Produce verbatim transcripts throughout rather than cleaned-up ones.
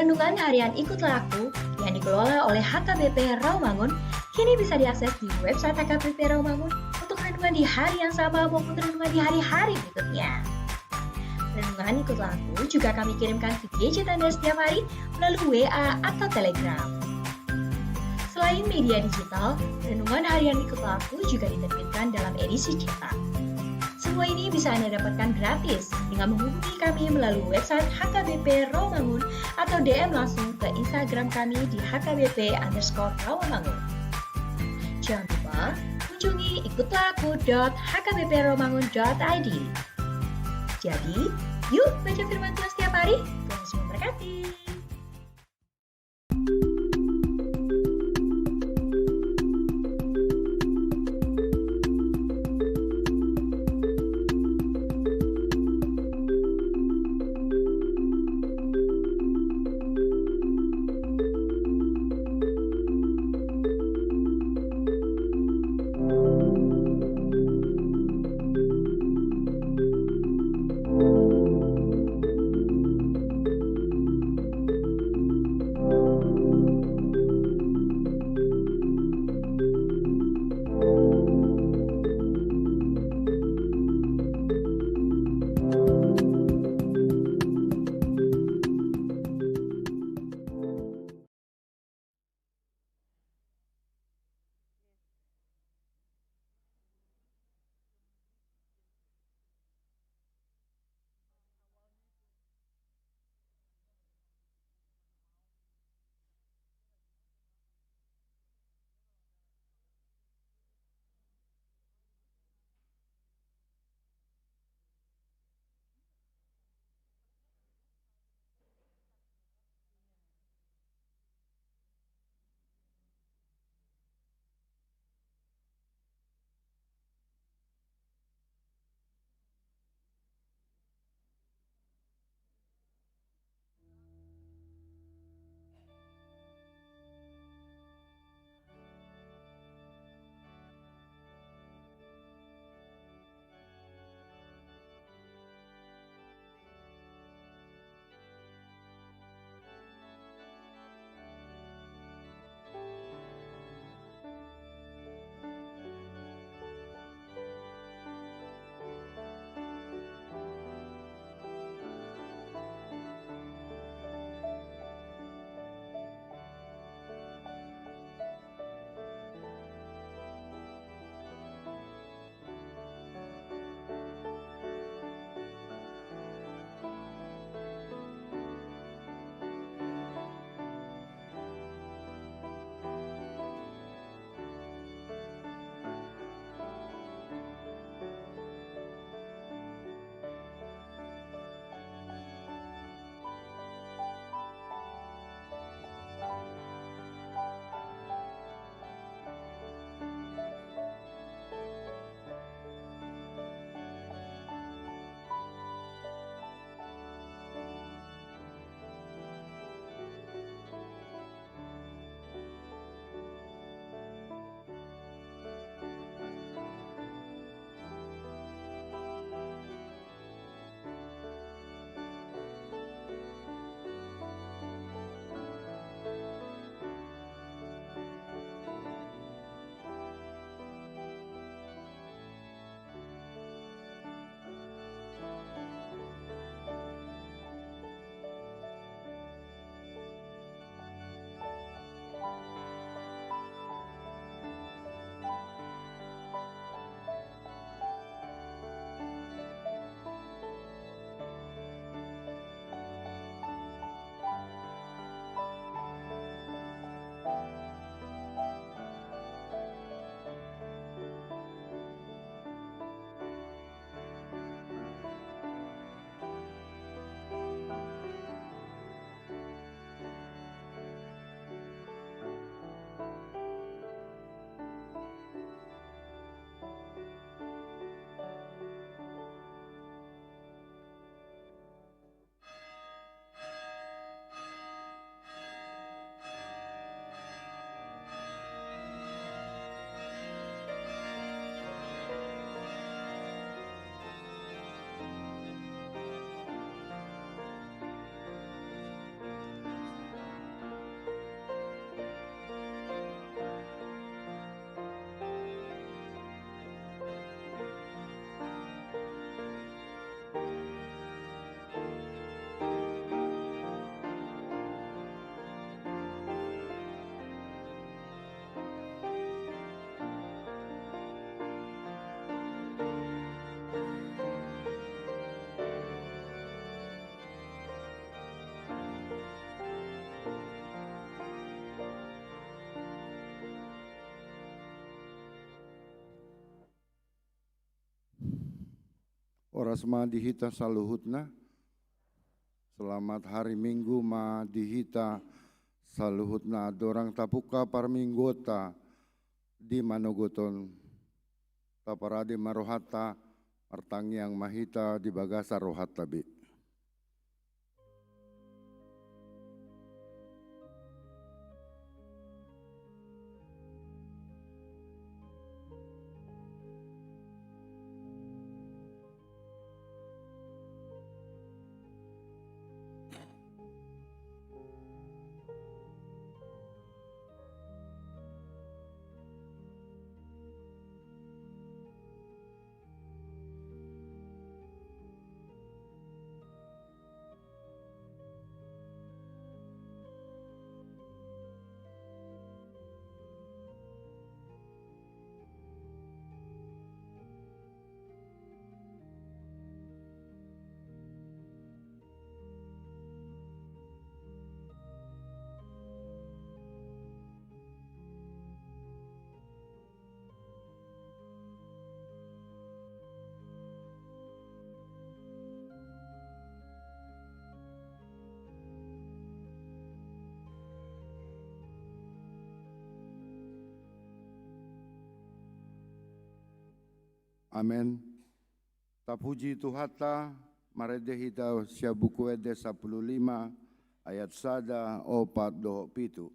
Renungan harian Ikutlah Aku yang dikelola oleh H K B P Rawamangun kini bisa diakses di website H K B P Rawamangun untuk renungan di hari yang sama maupun renungan di hari-hari berikutnya. Renungan Ikutlah Aku juga kami kirimkan ke gadget Anda setiap hari melalui W A atau Telegram. Selain media digital, renungan harian Ikutlah Aku juga diterbitkan dalam edisi cetak. Semua ini bisa Anda dapatkan gratis dengan menghubungi kami melalui website H K B P Rawamangun atau D M langsung ke Instagram kami di H K B P underscore Rawamangun. Jangan lupa kunjungi ikutlah aku dot H K B P rawamangun dot I D. Jadi, yuk baca firman Tuhan setiap hari. Tuhan Yesus memberkati. Horas ma di hita saluhutna. Selamat hari Minggu ma di hita saluhutna. Andorang tapungka parmingguonta di manogot on, taparade ma rohanta, martangiang ma hita di bagasan rohanta be. Amen. Tapuji Tuhanta, marende hita sian Buku Ende sampulu lima, ayat sada, opat dohot pitu.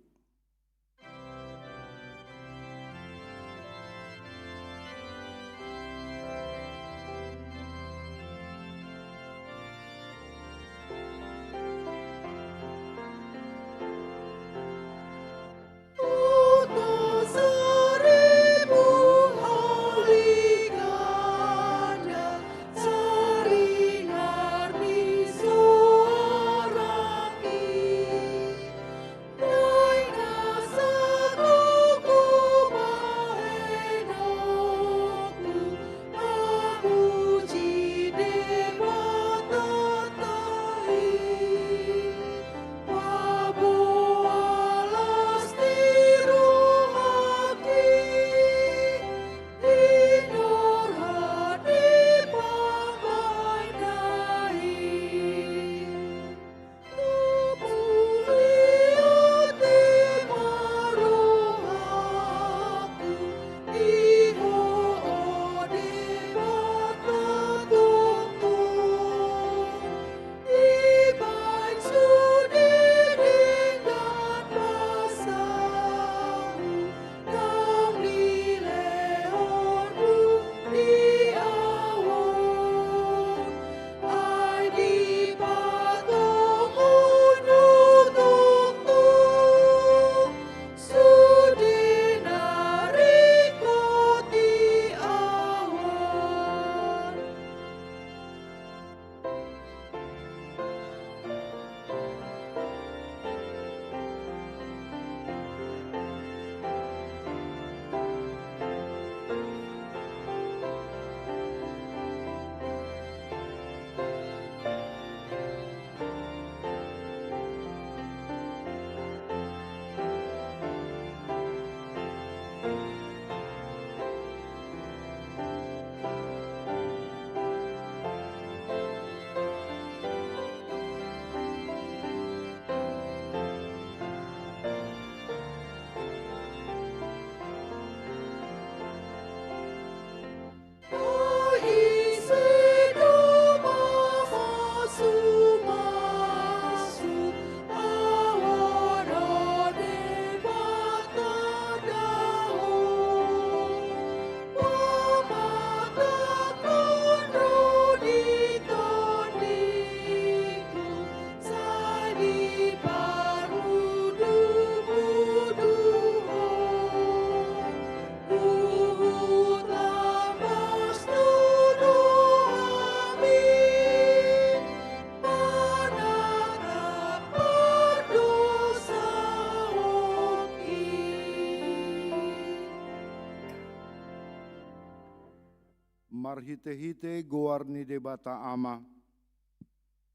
Marhitehite goar ni Debata Ama,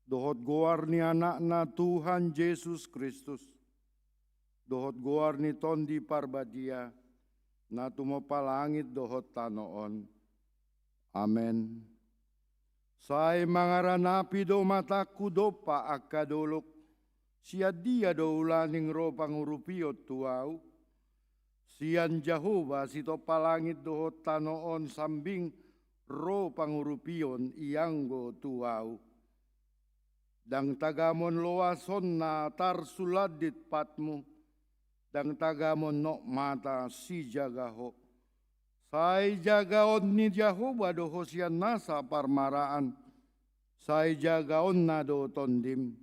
dohot goar ni Anakna Tuhan Jesus Kristus, dohot goar ni Tondi Parbadia, na tumompa langit dohot tano on. Amen. Sai mangaranapi do matangku dompak angka dolok, sian dia do ulaning ro pangurupion tu ahu? Sian Jahowa sitompa langit dohot tano on sambing ro pangurupion ianggo tu ahu. Ndang tagamon loasonna tarsulandit patmu, ndang tagamon nok mata sijaga ho. Sai jagaon ni Jahowa do ho sian nasa parmaraan, sai jagaonna do tondim.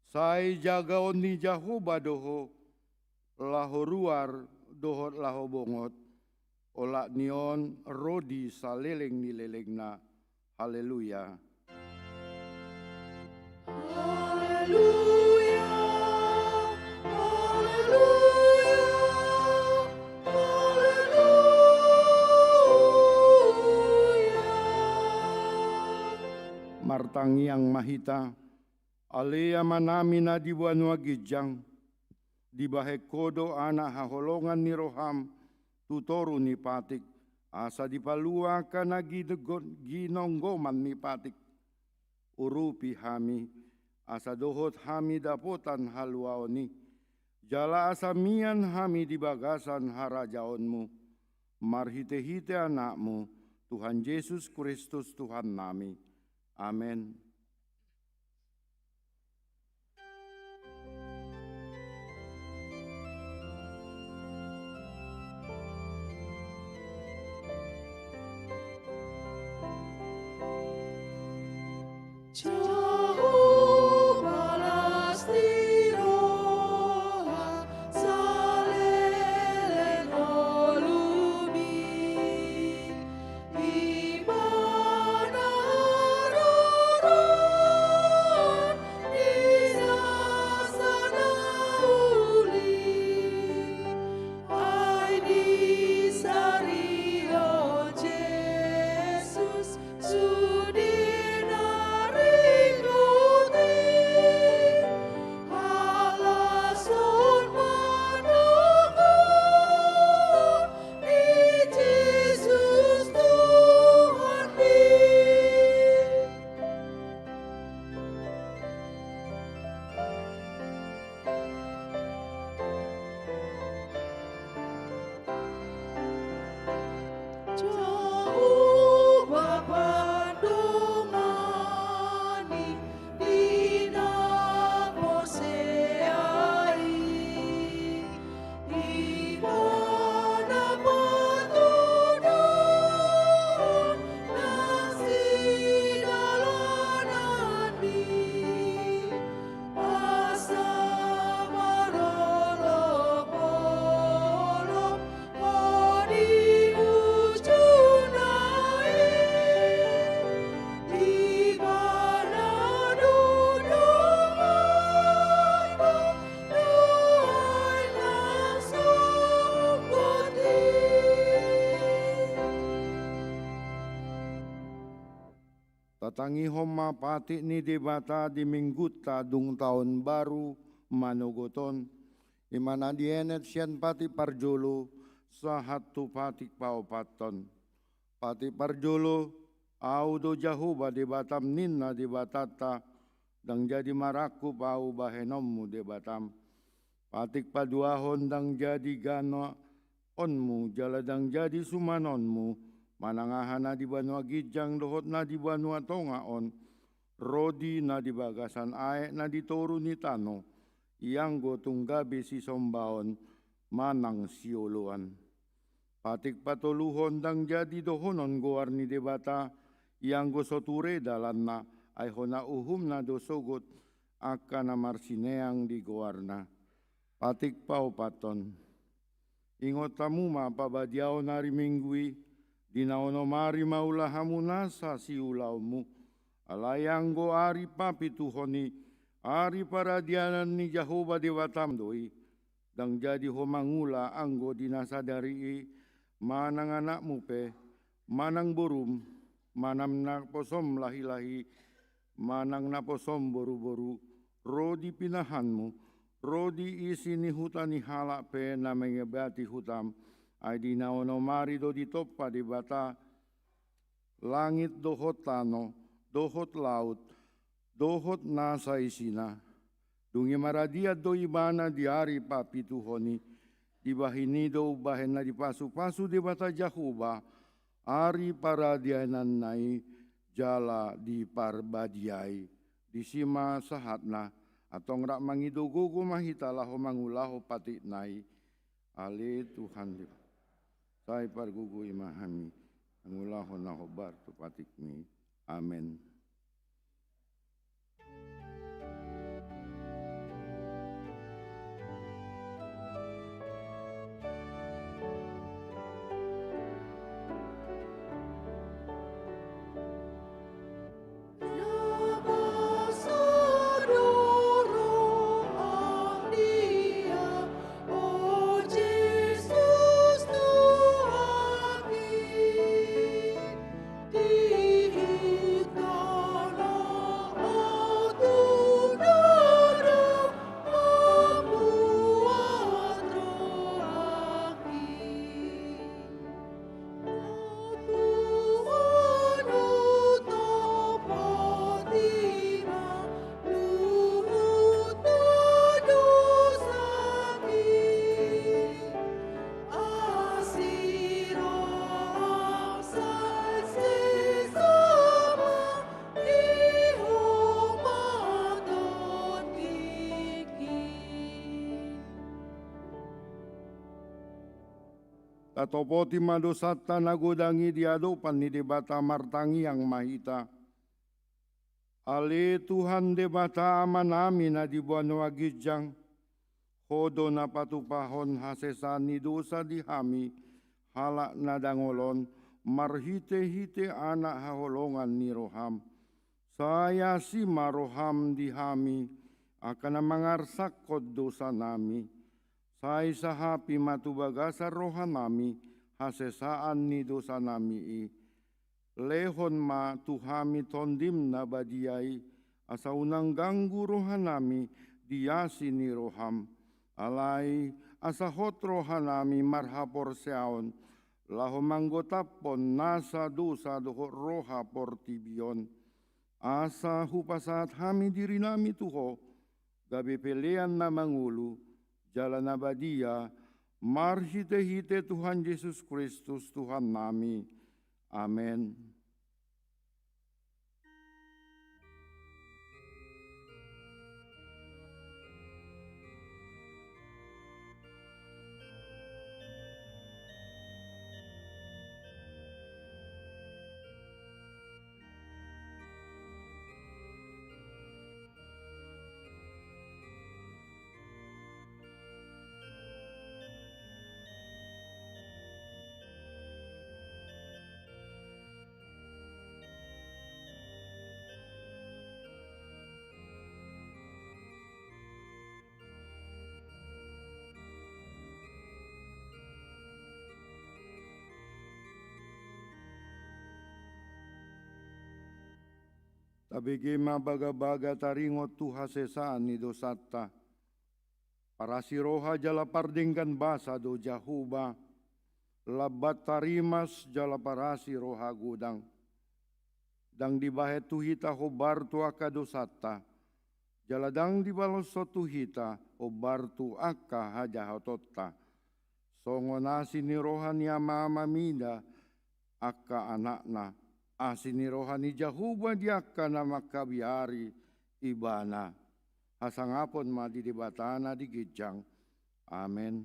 Sai jagaon ni Jahowa do ho, laho ruar dohot laho bongot, olat ni on ro di saleleng ni lelengna. Haleluya. Haleluya, haleluya, haleluya. Martangiang ma hita. Ale Amanami na di banua ginjang, dibahen Ho do anak haholongan ni roham tu toru ni patik, asa dipalua angka na ginonggo-, ginonggoman ni patik. Urupi hami, asa dohot hami dapotan haluaon i, jala asa mian hami di bagasan harajaonmu, marhitehite Anakmu, Tuhan Jesus Kristus Tuhannami. Amen. Tatangihon ma patik ni Debata di Minggunta dung taon baru manogot on, i ma na dienet sian patik parjolo sahat tu patik paopathon. Patik parjolo, Ahu do Jahowa Debatam, ninna Debatanta, ndang jadi marangkup Ahu bahenonmu debatam. Patik paduahon, ndang jadi ganaonmu jala ndang jadi sumanonmu manang aha na di banua ginjang dohot na di banua tonga on, ro di na di bagasan aek na di toru ni tano, ianggo tung gabe sisombaon manang sioloan. Patik patoluhon, ndang jadi dohonon goar ni Debata, ianggo so ture dalanna, ai hona uhumna do sogot angka na marsineang di goarna. Patik paopathon. Ingot hamu ma pabadiaon ari Minggu i, di na onom ari ma ula hamu nasa siulaonmu. Alai anggo ari papituhon i, ari paradianan ni Jahowa Debatam do i, ndang jadi ho mangula anggo di na sadari i, manang anakmu pe, manang borum, manang naposom lahilahi, manang naposom boruboru, ro di pinahanmu, ro di isi ni huta ni halak pe na mangebati hutam, ai di na onom ari do ditompa Debata langit dohot tano, dohot laut, dohot nasa isina. Dung i maradian do ibana di ari papituhon i, dibahen i do umbahen na dipasupasu Debata Jahowa ari paradiananna i jala diparbadiai. Disi ma sahatna, antong rap mangido gogo ma hita laho mangulahon patikna i. Ale Tuhan Debata, sai pargogoi ma hami mangulahon na hombar tu patikmi. Amen. Tatopoti ma dosanta na godang i di adopan ni Debata, martangiang ma hita. Ale Tuhan Debata Amanami na di banua ginjang, Ho do na patupahon hasesaan ni dosa di hami, halak na dangol on, marhitehite Anak haholongan ni roham. Sai asi ma roham di hami, angka na mangarsakkon dosanami. Sai sahapi ma tu bagasan rohanami hasesaan ni dosanami i. Lehon ma tu hami Tondim na badia i, asa unang ganggu rohanami di asi ni roham. Alai asa hot rohanami marhaporseaon, laho manggotaphon nasa dosa dohot roha portibi on. Asa hupasahat hami dirinami tu Ho, gabe pelean na mangolu, jala na badia, marhitehite Tuhan Jesus Kristus Tuhannami. Amen. Tabege ma bagabaga taringot tu hasesaan ni dosanta. Parasi roha jala pardenggan basa do Jahowa, lambat tarimas jala parasi roha godang. Ndang dibahen tu hita hombar tu angka dosanta, jala ndang dibaloshon tu hita hombar tu angka hajahatonta. Songon asi ni roha ni amaamamina angka anakna, asi ni roha ni Jahowa di angka na mangkabiari Ibana. Hasangapon ma di Debata na di ginjang. Amen.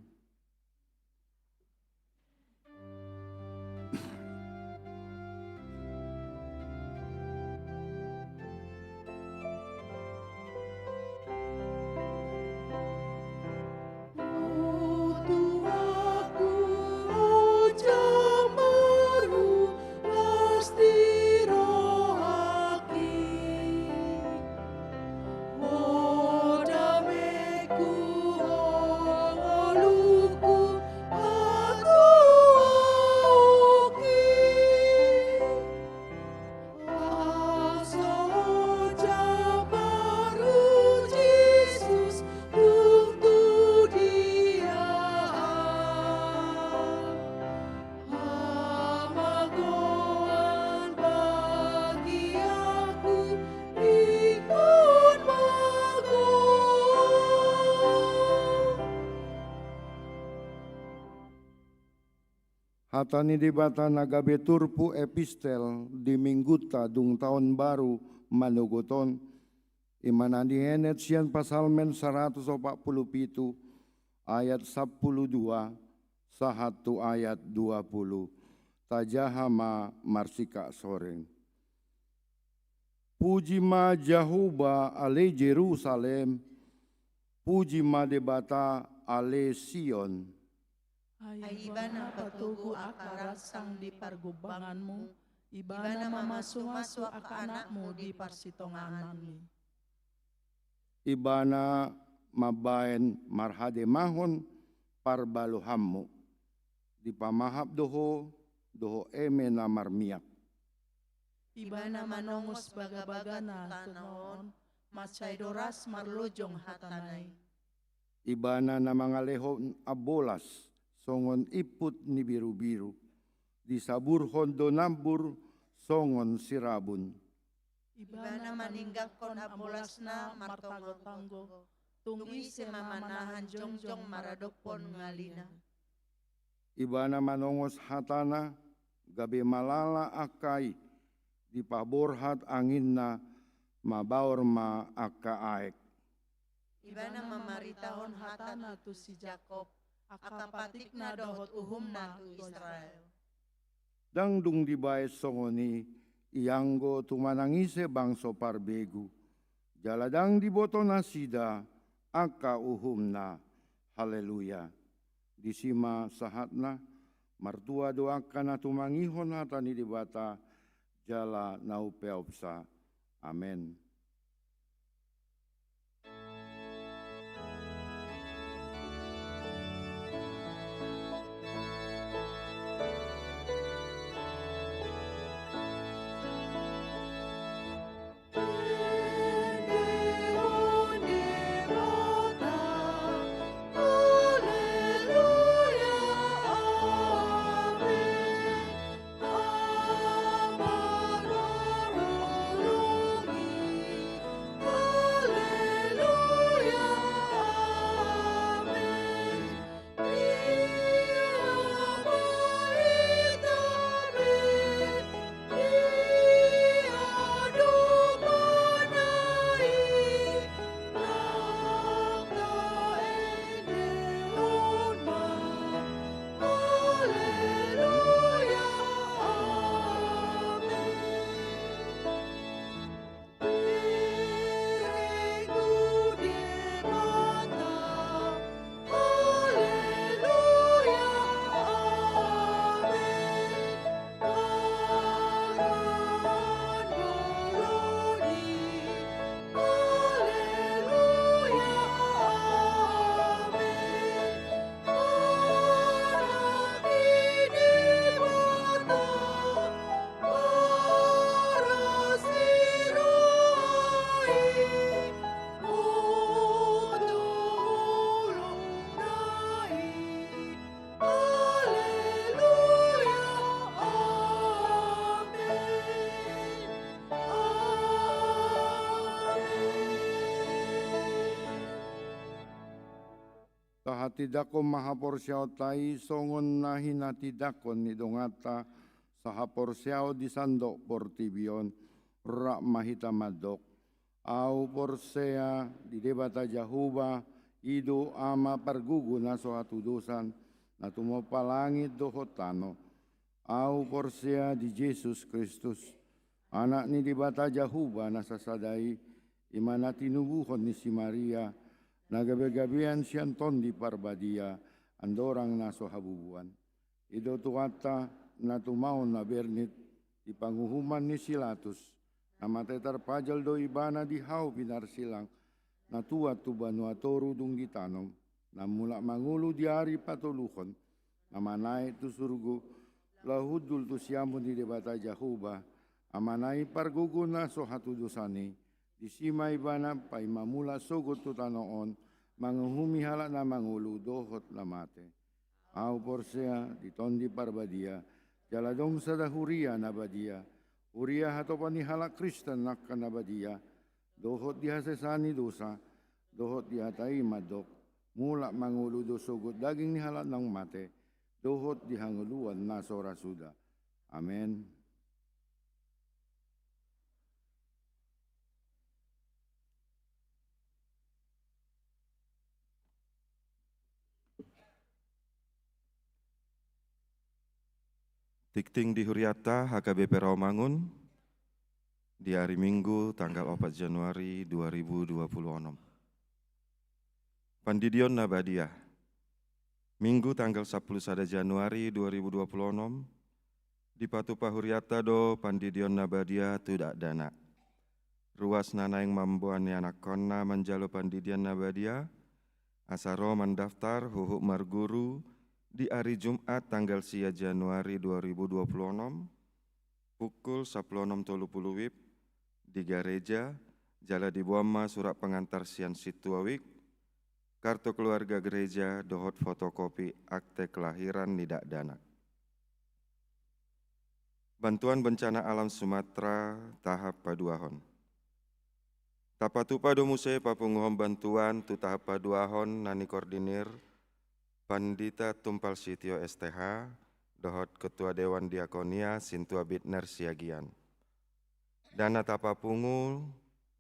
Hata ni Debata na gabe turpuk epistel di Minggunta dung taon baru manogot on, i ma na dienet sian Psalmen saratus opat pulu pitu ayat sampulu dua sahat tu ayat dua pulu. Tajaha ma marsikak soreng. Puji ma Jahowa ale Jerusalem, puji ma Debata ale Sion. Ai Ibana patogu angka rangsang di pargombanganmu, Ibana mamasu-masu angka anakmu di parsitongananmi. Ibana mambaen marhademahon parbalohanmu, dipamahap do ho dohot eme na marmiak. Ibana manongos bagabagana tano on, mansai do ras marlojong hatana i. Ibana na mangalehon ambolas songon imput ni birubiru, disaburhon do nambur songon sirabun. Ibana maninggangkon ambolasna martanggo-tanggo, tung ise ma manahan jongjong maradophon ngalina. Ibana manongos hatana, gabe malala angka i, dipaborhat anginna, mabaor ma angka aek. Ibana mamaritahon hatana tu si Jakob, angka patikna dohot uhumna tu Israel. Ndang dung dibaen songon i, ianggo tumanang ise bangso parbegu, jala ndang diboto nasida angka uhumna. Haleluya. Disi ma sahatna. Martua do angka na tumangihon hata ni Debata jala na umpeopsa. Amen. Tahatindangkon ma haporseaonta i songon na hinatindangkon ni donganta sahaporseaon di sandok portibi on. Rap ma hita mandok. Ahu porsea di Debata Jahowa, i do Ama pargogo na so hatudosan, na tumompa langit dohot tano. Ahu porsea di Jesus Kristus, Anak ni Debata Jahowa na sasada i, i ma na tinubuhon ni si Maria, na gabegabean sian Tondi Parbadia, andorang na so habubuan. I do Tuhanta, na tumaon na bernit di panguhuman ni si Latus, na mate tarpajal do Ibana di hau pinarsilang, na tuat tu banua toru dung ditanom, na mulak mangolu di ari patoluhon, na manaek tu surgo, laho hundul tu siamun ni Debata Jahowa, Amana i pargogo na so hatudosan i. Disi ma Ibana paima mulak sogot tu tano on, manguhumi halak na mangolu dohot na mate. Ahu porsea di Tondi Parbadia, jala adong sada huria na badia, huria hatopan ni halak Kristen angka na badia, dohot di hasesaan ni dosa, dohot di hata i mandok, mulak mangolu do sogot daging ni halak naung mate, dohot di hangoluan na so ra suda. Amen. Tingting di hurianta H K B P Rawamangun di ari Minggu tanggal opat Januari dua ribu dua puluh onom. Pandidion na badia. Minggu tanggal sampulu sada Januari dua ribu dua puluh onom, dipatupa hurianta do pandidion na badia tu dakdanak. Ruas na naeng mamboan ianakhonna manjalo pandidion na badia, asa ro mandaftar huhut marguru di ari Jumat tanggal sia Januari dua ribu dua puluh onom, pukul sampulu onom tolu pulu wib di gareja, jala diboan ma surat pengantar sian sintua wib, kartu keluarga gereja dohot fotokopi akte kelahiran ni dakdanak. Bantuan Bencana Alam Sumatera tahap paduahon. Tapatupa do muse papunguhon bantuan tu tahap paduahon na nikoordinir Pandita Tumpal Sitio S T H dohot Ketua Dewan Diakonia Sintua Bitner Siagian. Dana tapapungu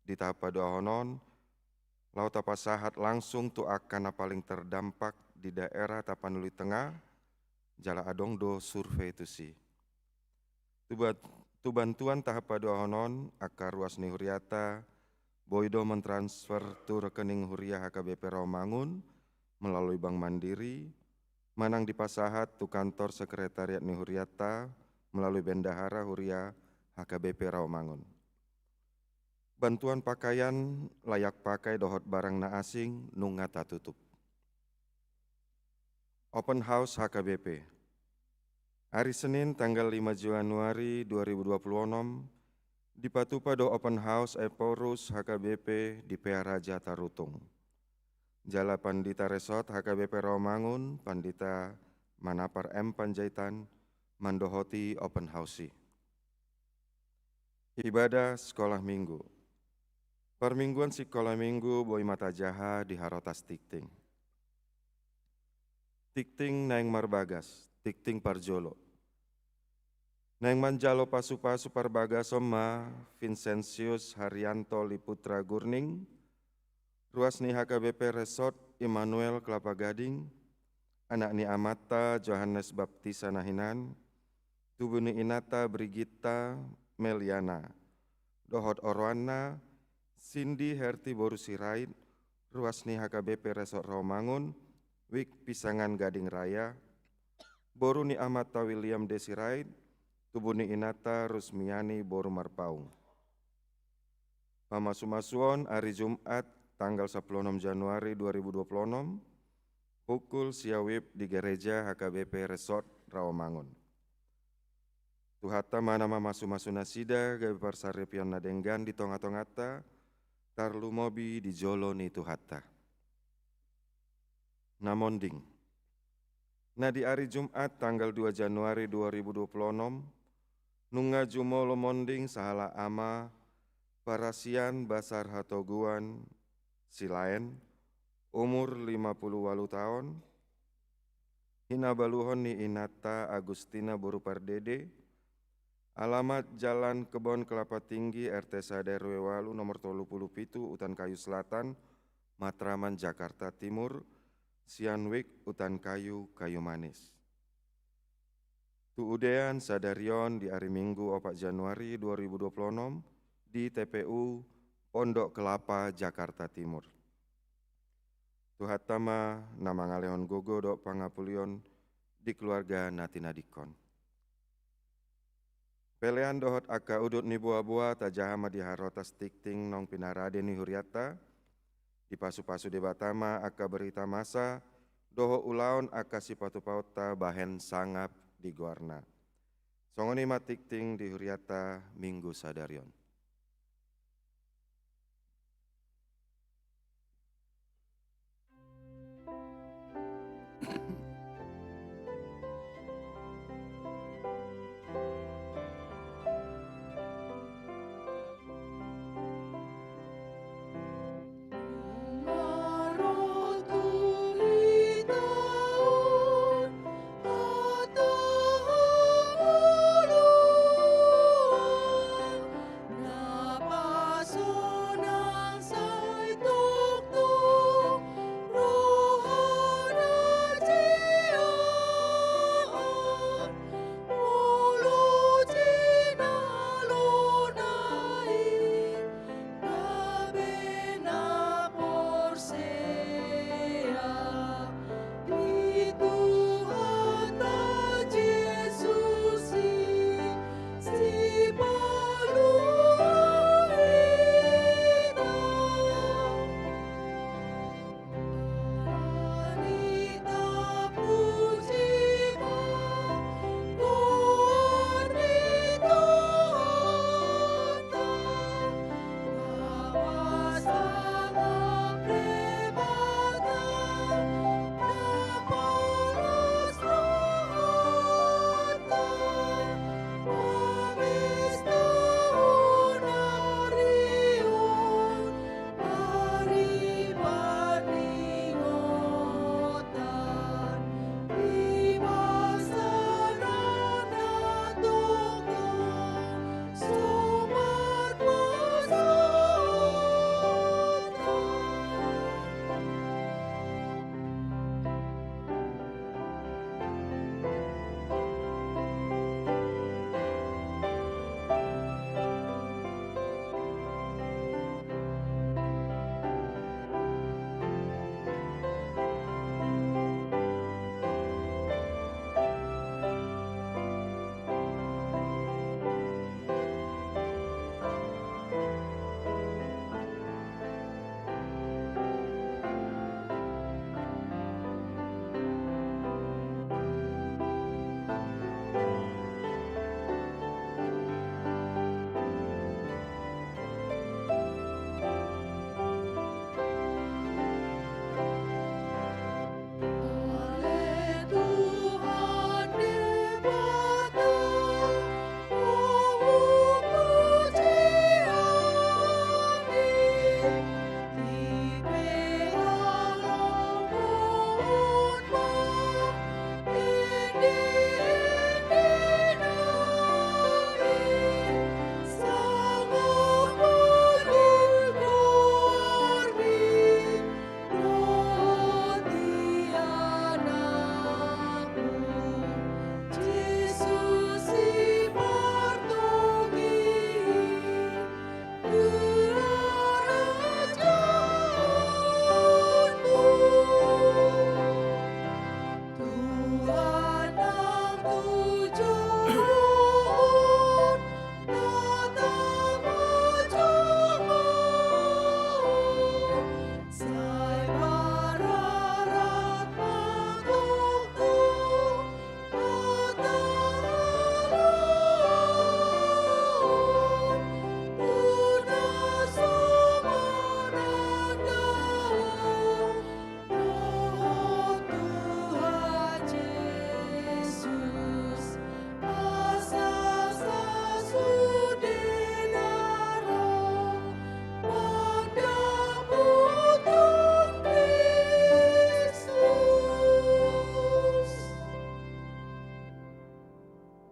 di tahap paduahon on laho tapasahat langsung tu angka na paling terdampak di daerah Tapanuli Tengah, jala adong do survei tusi. Tu ba-, tu bantuan tahap paduahon on, angka ruas ni hurianta boi do mentransfer tu rekening huria H K B P Rawamangun melalui Bank Mandiri, manang dipasahat tu kantor sekretariat ni hurianta melalui bendahara huria H K B P Rawamangun. Bantuan pakaian layak pakai dohot barang na asing nunga tatutup. Open House H K B P. Ari Senin tanggal lima Januari dua ribu dua puluh onom, dipatupa do Open House Ephorus H K B P di Pearaja Tarutung. Jala Pandita Resort H K B P Rawamangun, Pandita Manapar M Panjaitan, mandohoti Open House i. Ibadah Sekolah Minggu. Parmingguan Sikola Minggu boi ma tajaha di harotas tingting. Tingting naeng marbagas, tingting parjolo. Naeng manjalo pasupasu parbagason ma Vincentius Haryanto Liputra Gurning, ruas ni H K B P Resort Immanuel Kelapa Gading, anak ni amanta Johannes Baptista na hinan, tubu ni inanta Brigitta Meliana, dohot oroanna Cindy Herti boru Sirait, ruas ni H K B P Resort Rawamangun, wik Pisangan Gading Raya, boru ni amanta William D Sirait, tubu ni inanta Rusmiani boru Marpaung. Pamasumasuon ari Jumat tanggal sampulu onom Januari dua ribu dua puluh onom, pukul sia wib di gereja H K B P Resort Rawamangun. Tuhanta ma na mamasumasu nasida gabe parsaripeon na denggan di tongatonganta, tarlumobi di jolo ni Tuhanta. Na monding. Na di ari Jumat tanggal dua Januari dua ribu dua puluh onom, nunga jumolo monding sahalak ama Parasian Basar Hatoguan Silaen, umur lima puluh ualu taon, hinabaluhon ni inanta Agustina boru Pardede, alamat Jalan Kebon Kelapa Tinggi, R T sada R W ualu, nomor tolu puluh pitu, Utan Kayu Selatan, Matraman, Jakarta Timur, sian wik Utan Kayu, Kayu Manis. Tu udean sadari on di ari Minggu opat Januari dua ribu dua puluh onom di T P U Pondok Kelapa, Jakarta Timur. Tuhanta ma na mangalehon gogo dohot pangapulion di keluarga na tinadingkon. Pelean dohot angka udut ni boaboa tajaha ma di harotas tingting naung pinarade ni hurianta, dipasupasu Debata ma angka berita masa dohot ulaon angka sipatupaonta bahen sangap di goarna. Songon i ma tingting di hurianta Minggu sadari on.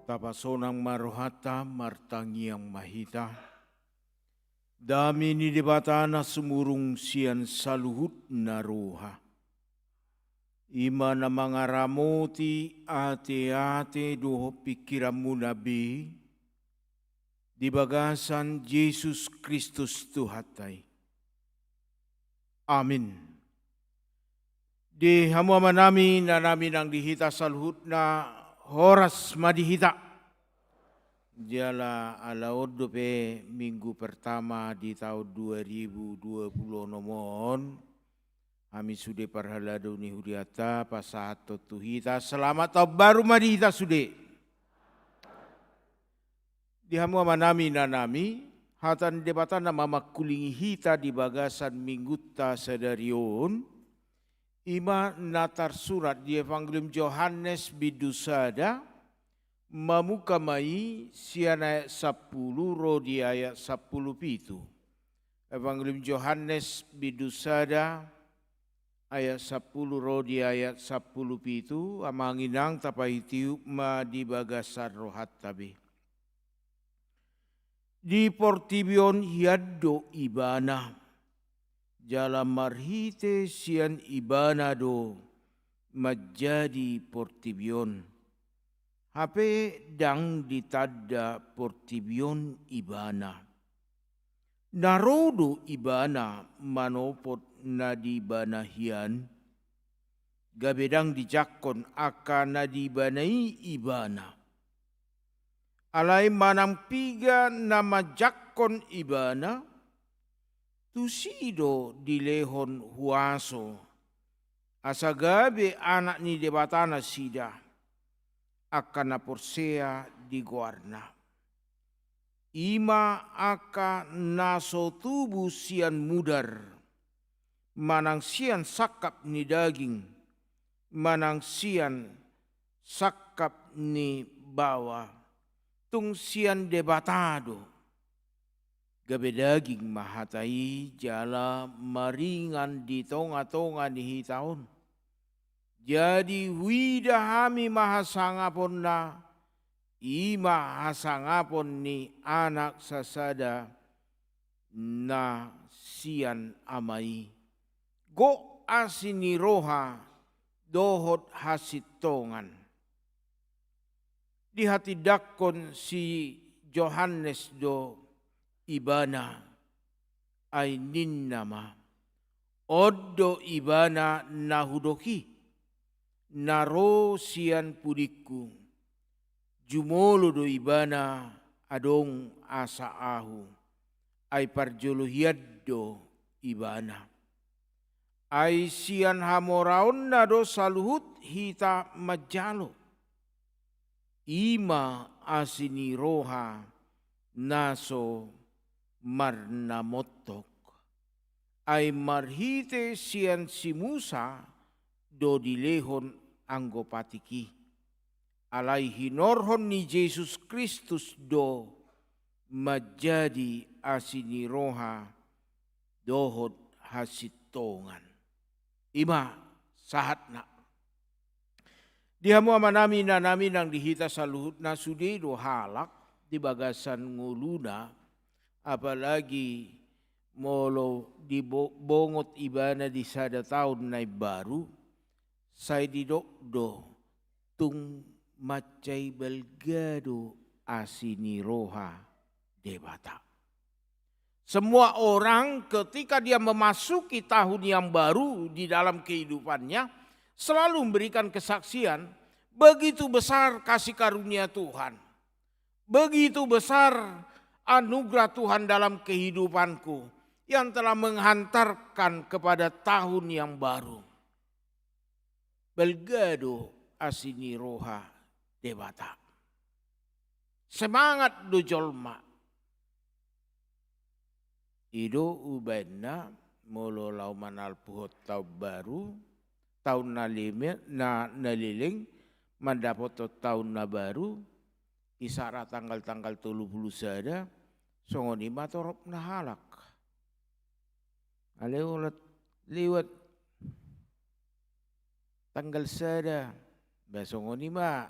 Tapasonang ma rohanta, martangiang ma hita. Dame ni Debata na sumurung sian saluhutna roha, i ma na mangaramoti ateate dohot pingkiranmuna be, di bagasan Jesus Kristus Tuhanta i. Amin. Di hamu amanami, inanami nang di hita saluhutna, horas ma di hita. Jala ala on dope minggu pertama di taon dua ribu dua puluh onom on, hami sude parhalado ni huria ta pasahathon tu hita selamat taon baru ma di hita sude. Di hamu amanami, inanami, hata ni Debata na mamangkulingi hita di bagasan minggunta sadari on, i ma na tarsurat di Evangelium Johannes bindu sada, mamungka ma i sian ayat sampulu ro di ayat sampulu pitu. Evangelium Johannes bindu sada, ayat sampulu ro di ayat sampulu pitu, amang inang tapaihut-ihut ma di bagasan rohanta be. Di portibi on hian do Ibana, jala marhite sian Ibana do manjadi portibi on. Hape ndang ditanda portibi on Ibana. Na ro do Ibana manopot na di Ibana hian, gabe ndang dijangkon angka na di Ibana i Ibana. Alai manang piga na manjangkon Ibana, tusi do dilehon huaso, asa gabe anak ni Debata nasida, angka na porsea di goarna. I ma angka na so tubu sian mudar, manang sian sangkap ni daging, manang sian sangkap ni baoa, tung sian Debata do. Gabe daging ma hata i jala maringan di tonga-tonga ni hita on. Jadi huida hami ma hasangaponna, i ma hasangapon ni Anak sasada na sian Ama i. Gok asi ni roha dohot hasintongan. Dihatindangkon si Johannes do Ibana, ai ninna ma: On do Ibana na hudok i, na ro sian pudingku. Jumolo do Ibana adong asa ahu, ai parjolo hian do Ibana. Ai sian hamoraonna do saluhut hita manjalo. I ma asi ni roha na so marnamontok. Ai marhite sian si Musa do dilehon anggo patik i. Alai hinorhon ni Jesus Kristus do manjadi asi ni roha dohot hasintongan. I ma sahatna. Di hamu amanami, inanami, nang di hita saluhutna, sude do halak di bagasan ngoluna, apalagi molo di bo-, bongot ibana di sada taon na imbaru, sai didok do tung mansai balga do asi ni roha Debata. Semua orang ketika dia memasuki tahun yang baru di dalam kehidupannya, selalu memberikan kesaksian, begitu besar kasih karunia Tuhan, begitu besar anugerah Tuhan dalam kehidupanku yang telah menghantarkan kepada tahun yang baru. Balga do asi ni roha Debata. Semangat do jolma. I do umbaenna molo laho manalpuhon taon baru, taon na leme-, na, na leleng, mandapothon taon na baru, isara tanggal-tanggal tolu pulu sada, songon i ma torop na halak. Alai olat liwat tanggal sada, ba songon i ma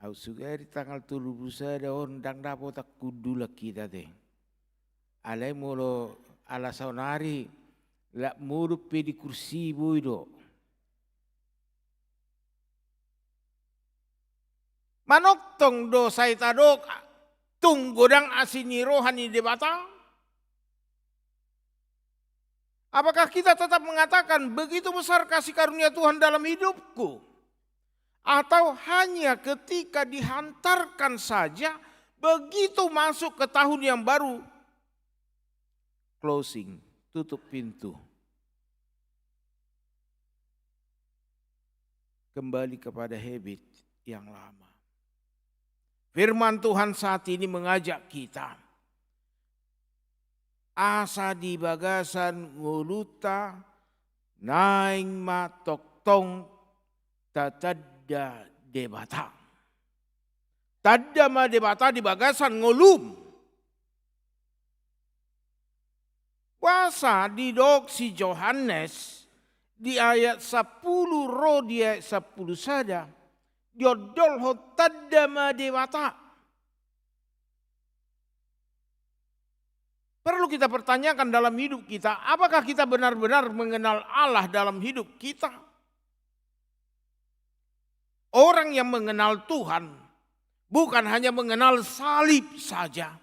Au sugari tanggal tolu pulu sada on ndang dapotan hundulan hita te. Alai molo ala saonari, lak modom pe di kursi boi do. Manongtong do sai tadok tung godang asi ni roha ni Debata? Apakah kita tetap mengatakan, "Begitu besar kasih karunia Tuhan dalam hidupku"? Atau hanya ketika dihantarkan saja, begitu masuk ke tahun yang baru, closing, tutup pintu. Kembali kepada habit yang lama. Firman Tuhan saat ini mengajak kita. Asa di bagasan ngolunta naeng ma tongtong tatanda Debata. Tanda ma Debata di bagasan ngolum. Boasa didok si Johannes di ayat sampulu ro di ayat sampulu sada, diondolhon tanda ma Debata. Perlu kita pertanyakan dalam hidup kita, apakah kita benar-benar mengenal Allah dalam hidup kita? Orang yang mengenal Tuhan bukan hanya mengenal salib saja.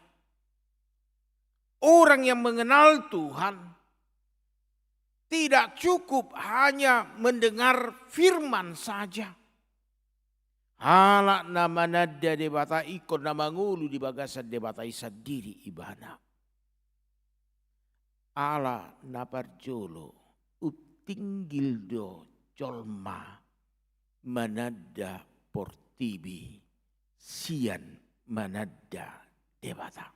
Orang yang mengenal Tuhan tidak cukup hanya mendengar firman saja. Halak na mananda Debata ingkon na mangolu di bagasan Debata i sandiri ibana. Ala na parjolo, umtinggil do jolma mananda portibi sian mananda Debata.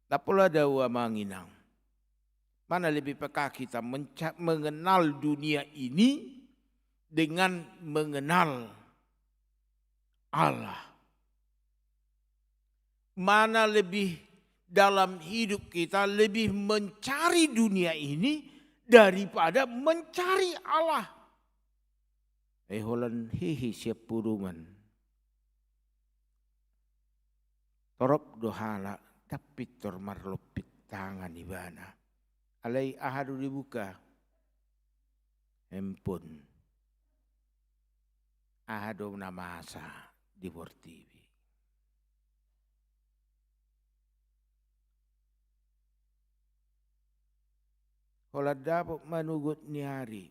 Ndang pola do au amang inang. Mana lebih peka kita menca-, mengenal dunia ini dengan mengenal Allah? Mana lebih dalam hidup kita lebih mencari dunia ini daripada mencari Allah? Eh, holan hehe sian podoman. Torop do halak, ndang pintor marlompit tangan ibana. Alai aha do dibuka? Handphone. Aha do na masa di portibi? Holan dapot manogot ni ari.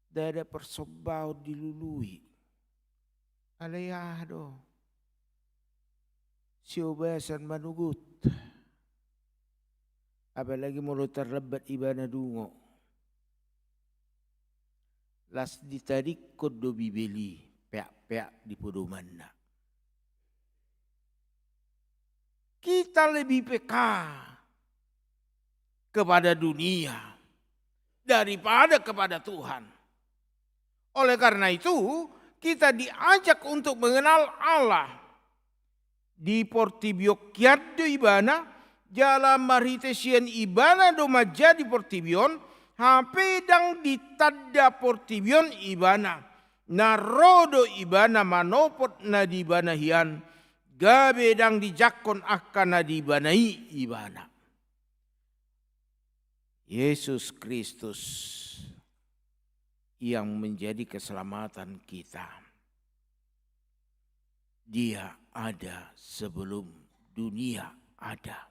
Ndada persombaon dilului. Alai aha do? Siobasan manogot. Apalagi molo tarlambat ibana dungo. Las ditadingkon do Bibel i peak-peak di podomanna. Kita lebih peka kepada dunia daripada kepada Tuhan. Oleh karena itu, kita diajak untuk mengenal Allah. Di portibi on hian do ibana, jala marhite sian ibana do manjadi portibi on, hape ndang ditanda portibi on ibana. Na ro do ibana manopot na di ibana hian, gabe ndang dijangkon angka na di ibana i ibana. Yesus Kristus yang menjadi keselamatan kita. Dia ada sebelum dunia ada.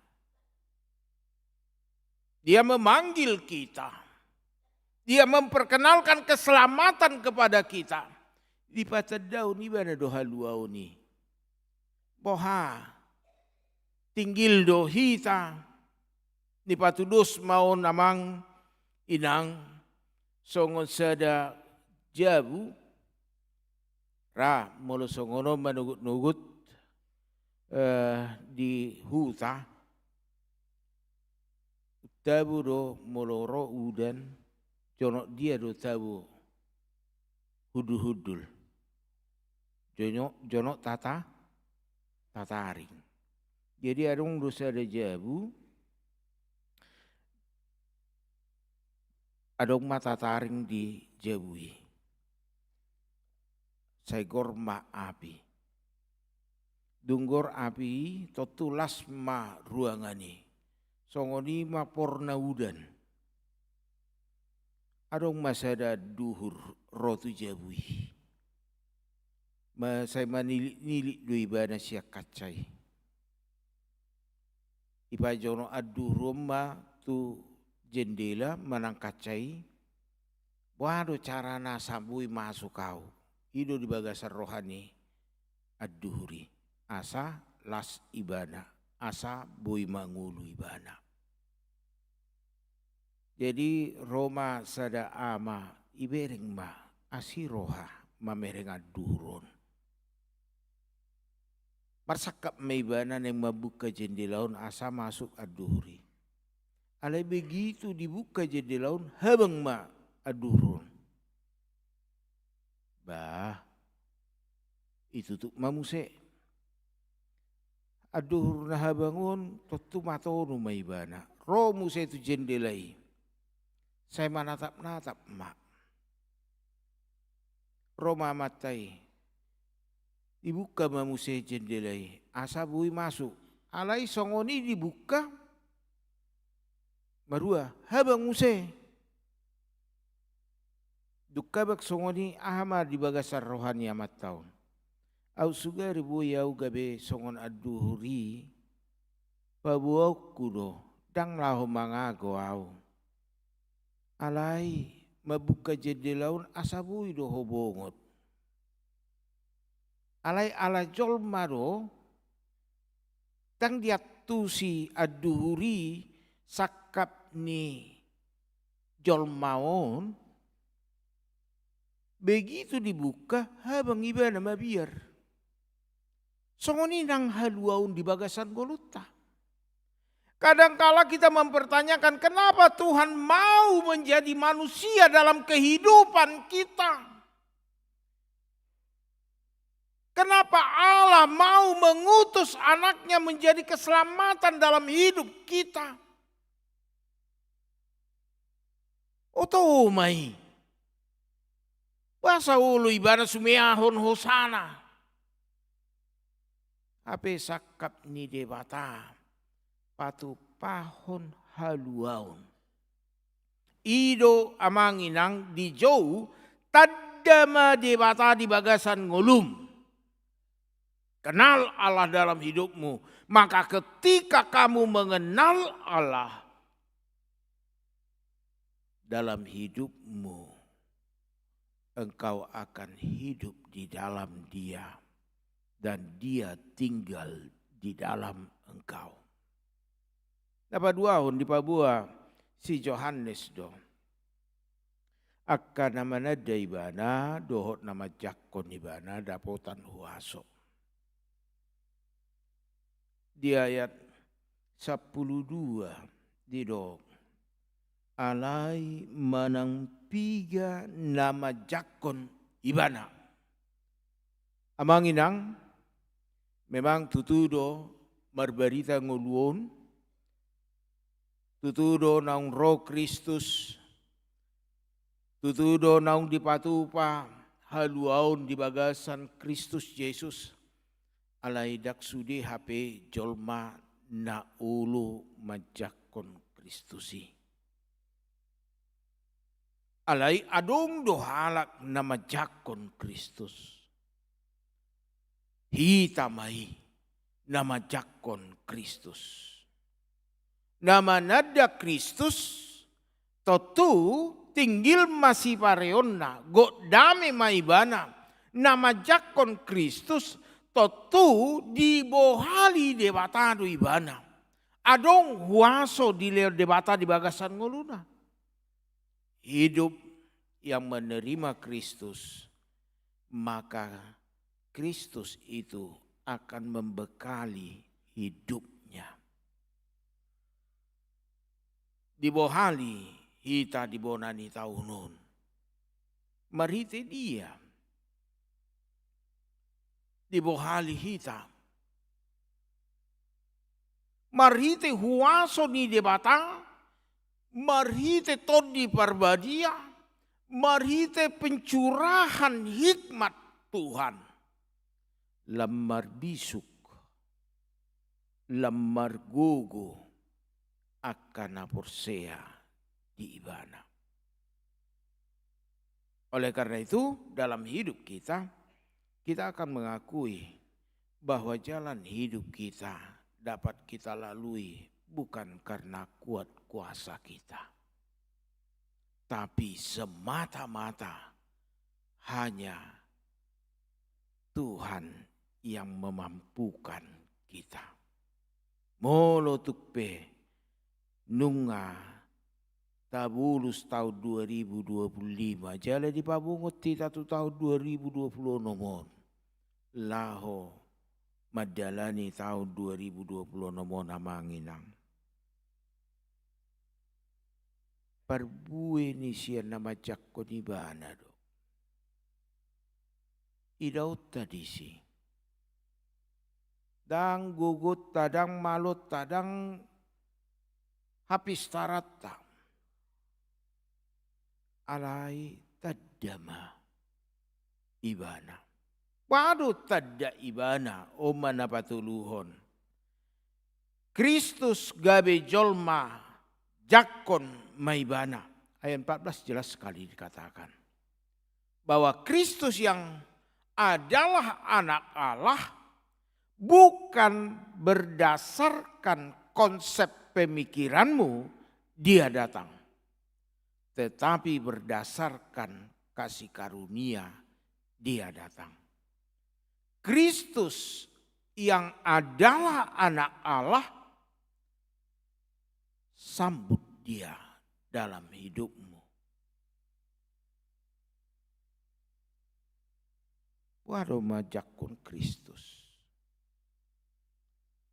Dia memanggil kita. Dia memperkenalkan keselamatan kepada kita. Dipatandaon ibana do haluaon i. Boha, tinggil do hita, dipatudos ma on amang inang, songon sada jabu, ra molo songon on manogot-nogot, eh, di huta, tabo do molo ro udan, jonok dia do tabo hundul-hundul. Jonok, jonok tata, tataring. Jadi adong do sada jabu, Adong ma tataring di jabu i. Sai gor ma api. Dung gor api i, tontu las ma ruangan i. Songon i ma porna udan. Adong ma sada anduhur ro tu jabu i. Ma sai manilik-nilik do ibana sian kaca i. Ipajonok anduhur on ma tu jendela manang kaca i. Boha do carana asa boi masuk au? I do di bagasan roha ni anduhur i. Asa las ibana, asa boi mangolu ibana. Jadi ro ma sada ama, ibereng ma, asi roha mamereng anduhur on. Marsangkap ma ibana naeng mambuka jendela on asa masuk anduhur i. Alai begitu dibuka jendela on, habang ma anduhur on. Bah, itutup ma muse. Anduhur na habang on tontu matonu ma ibana. Ro muse tu jendela i. Sai manatap-natap ma. Ro ma amanta i. Dibuka ma muse jendela i. Asa boi masuk. Alai songon i dibuka. Marua, habang muse. Dung habang songon i, aha ma di bagasan roha ni amanta on? Aut sugari boi au gabe songon anduhur i, paboaonku do, ndang laho mangago au. Alai mambuka jendela on asa boi do ho bongot. Alai ala jolma do, ndang diantusi anduhur i sangkap ni jolma on, begitu dibuka, habang ibana mabiar. Songon i nang haluaon di bagasan ngolunta. Kadangkala kita mempertanyakan, kenapa Tuhan mau menjadi manusia dalam kehidupan kita? Kenapa Allah mau mengutus anaknya menjadi keselamatan dalam hidup kita? Oto ma i. Boasa olo ibana sumeahon hosana? Hape sangkap ni Debata patupahon haluaon. I do amang inang di jou, tanda ma Debata di bagasan ngolum. Kenal Allah dalam hidupmu. Maka ketika kamu mengenal Allah dalam hidupmu, engkau akan hidup di dalam Dia, dan Dia tinggal di dalam engkau. Na paduahon dipaboa si Johannes do. Angka na mananda ibana, dohot na manjangkon ibana, dapotan huaso. Di ayat sampulu dua didok, alai manang piga na manjangkon ibana. Amang inang, memang tutu do marbarita ngolu on, tutu do naung ro Kristus, tutu do naung dipatupa haluaon di bagasan Kristus Jesus, alai ndang sude hape jolma na olo manjangkon Kristus i. Alai adong do halak na manjangkon Kristus. Hita ma i na manjangkon Kristus. Na mananda Kristus, tontu tinggil ma sipareonna, gok dame ma ibana, na manjangkon Kristus, tontu dibohali Debata do ibana. Adong huaso di lehon Debata di bagasan ngoluna. Hidup yang menerima Kristus, maka Kristus itu akan membekali hidupnya. Dibohali hita di bona ni taon on. Marhite dia? Dibohali hita. Marhite huaso ni Debata, marhite Tondi Parbadia, marhite pencurahan hikmat Tuhan, lam marbisuk, lam margogo angka na porsea di Ibana. Oleh karena itu, dalam hidup kita, kita akan mengakui bahwa jalan hidup kita dapat kita lalui bukan karena kuat kuasa kita, tapi semata-mata hanya Tuhan yang memampukan kita. Molo tung pe nunga tabolus taon dua ribu dua puluh lima, jala dipabungut hita tu taon dua ribu dua puluh onom on, laho mandalani taon dua ribu dua puluh onom on, amang inang. Parbue ni sian na manjangkon Ibana do. Idaonta disi. Ndang gogonta, ndang malonta, ndang hapistaranta. Alai tanda ma Ibana. Boha do tanda Ibana, on ma na patoluhon. Kristus gabe jolma, jangkon ma Ibana. Ayat empat belas jelas sekali dikatakan bahwa Kristus yang adalah Anak Allah bukan berdasarkan konsep pemikiranmu Dia datang, tetapi berdasarkan kasih karunia Dia datang. Kristus yang adalah Anak Allah, sambut Dia dalam hidupmu. Boha do manjangkon Kristus?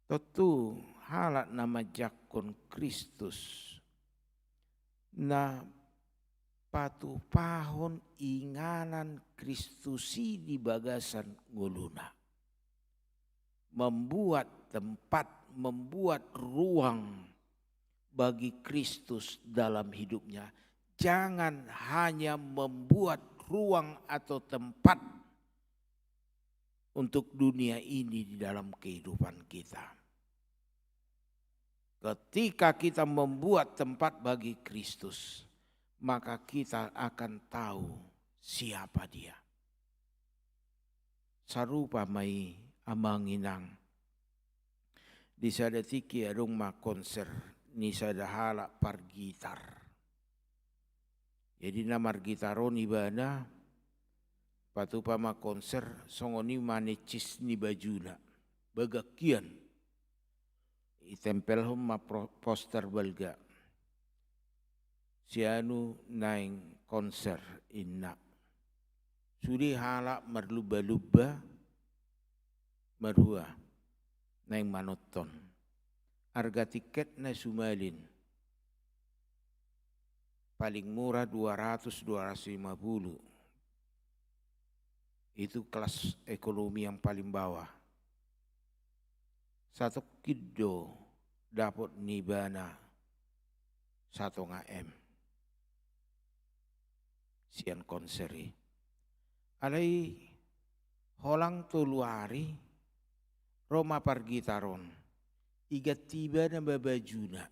Tontu halak na manjangkon Kristus, na patupahon inganan Kristus i di bagasan ngoluna. Membuat tempat, membuat ruang bagi Kristus dalam hidupnya. Jangan hanya membuat ruang atau tempat untuk dunia ini di dalam kehidupan kita. Ketika kita membuat tempat bagi Kristus, maka kita akan tahu siapa Dia. Sarupa ma i, amang inang. Di sada tingki adong ma konser ni sada halak pargitar. Jadi na margitar on ibana, patupa ma konser, songon i ma nencis ni bajuna. Bagak hian. Ditempelhon ma pro-, poster balga. Si anu naeng konser, inna. Sude halak marlumba-lumba, marhua, naeng manonton. Arga tiketna sumalin. Paling murah dua ratus, dua ratus lima puluh. Itu kelas ekonomi yang paling bawah. Satongkin do dapot ni ibana satonga M sian konser i. Alai holan tolu ari, ro ma pargitar on, iganti ibana ma bajuna.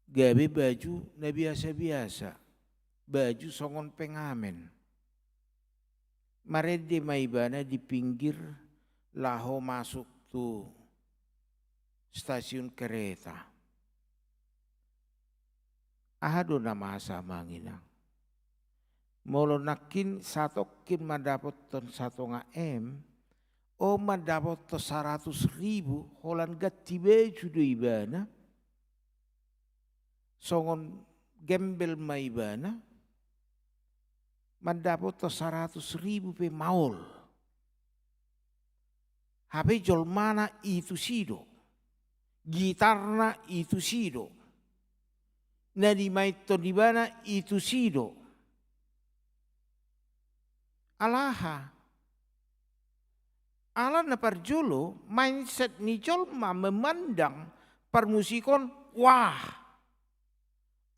Gabe baju na biasa-biasa, baju songon pengamen. Marende ma ibana di pinggir laho masuk tu stasiun kereta. Aha do na masa, amang inang? Molo nangkin satongkin mandapothon satonga M, on mandapothon saratus ribu, holan ganti baju do ibana. Songon gembel ma ibana, mandapothon saratus ribu pe maol. Hape jolmana i tusi do. Gitarna i tusi do. Na dimainhon ibana i tusi do. Ala aha? Ala na parjolo, mindset ni jolma memandang parmusikon, wah.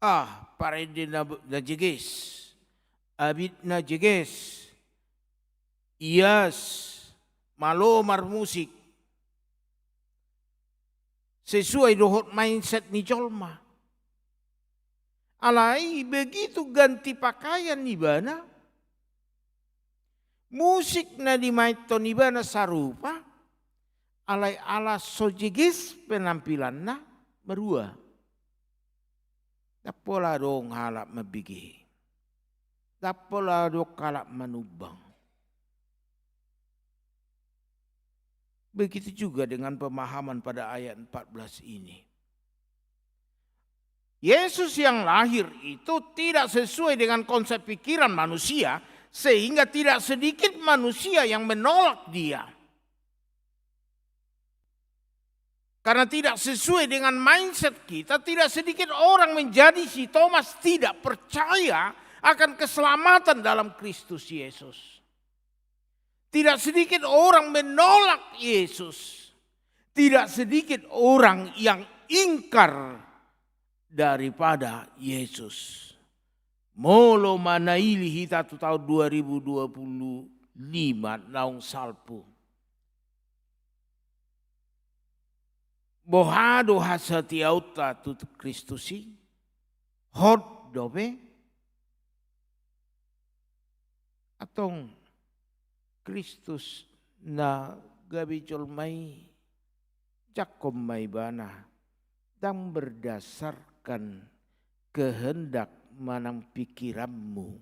Ah, parende na, na jeges, abit na jeges, ias, malo marmusik. Sesuai dohot mindset ni jolma. Alai begitu ganti pakaian ibana, musik na dimainhon ibana sarupa, alai ala so jeges penampilanna, marua. Ndang pola adong halak mambege. Ndang pola adong halak manumbang. Begitu juga dengan pemahaman pada ayat empat belas ini. Yesus yang lahir itu tidak sesuai dengan konsep pikiran manusia, sehingga tidak sedikit manusia yang menolak Dia. Karena tidak sesuai dengan mindset kita, tidak sedikit orang menjadi si Thomas, tidak percaya akan keselamatan dalam Kristus Yesus. Tidak sedikit orang menolak Yesus. Tidak sedikit orang yang ingkar daripada Yesus. Molo manaili hita tu tahun dua ribu dua puluh lima naung salpu, boha do hasatiaonta tu Kristus i? Hot dope? Antong Kristus na gabe jolma i, jangkon ma ibana, ndang berdasarkan kehendak manang pikiranmu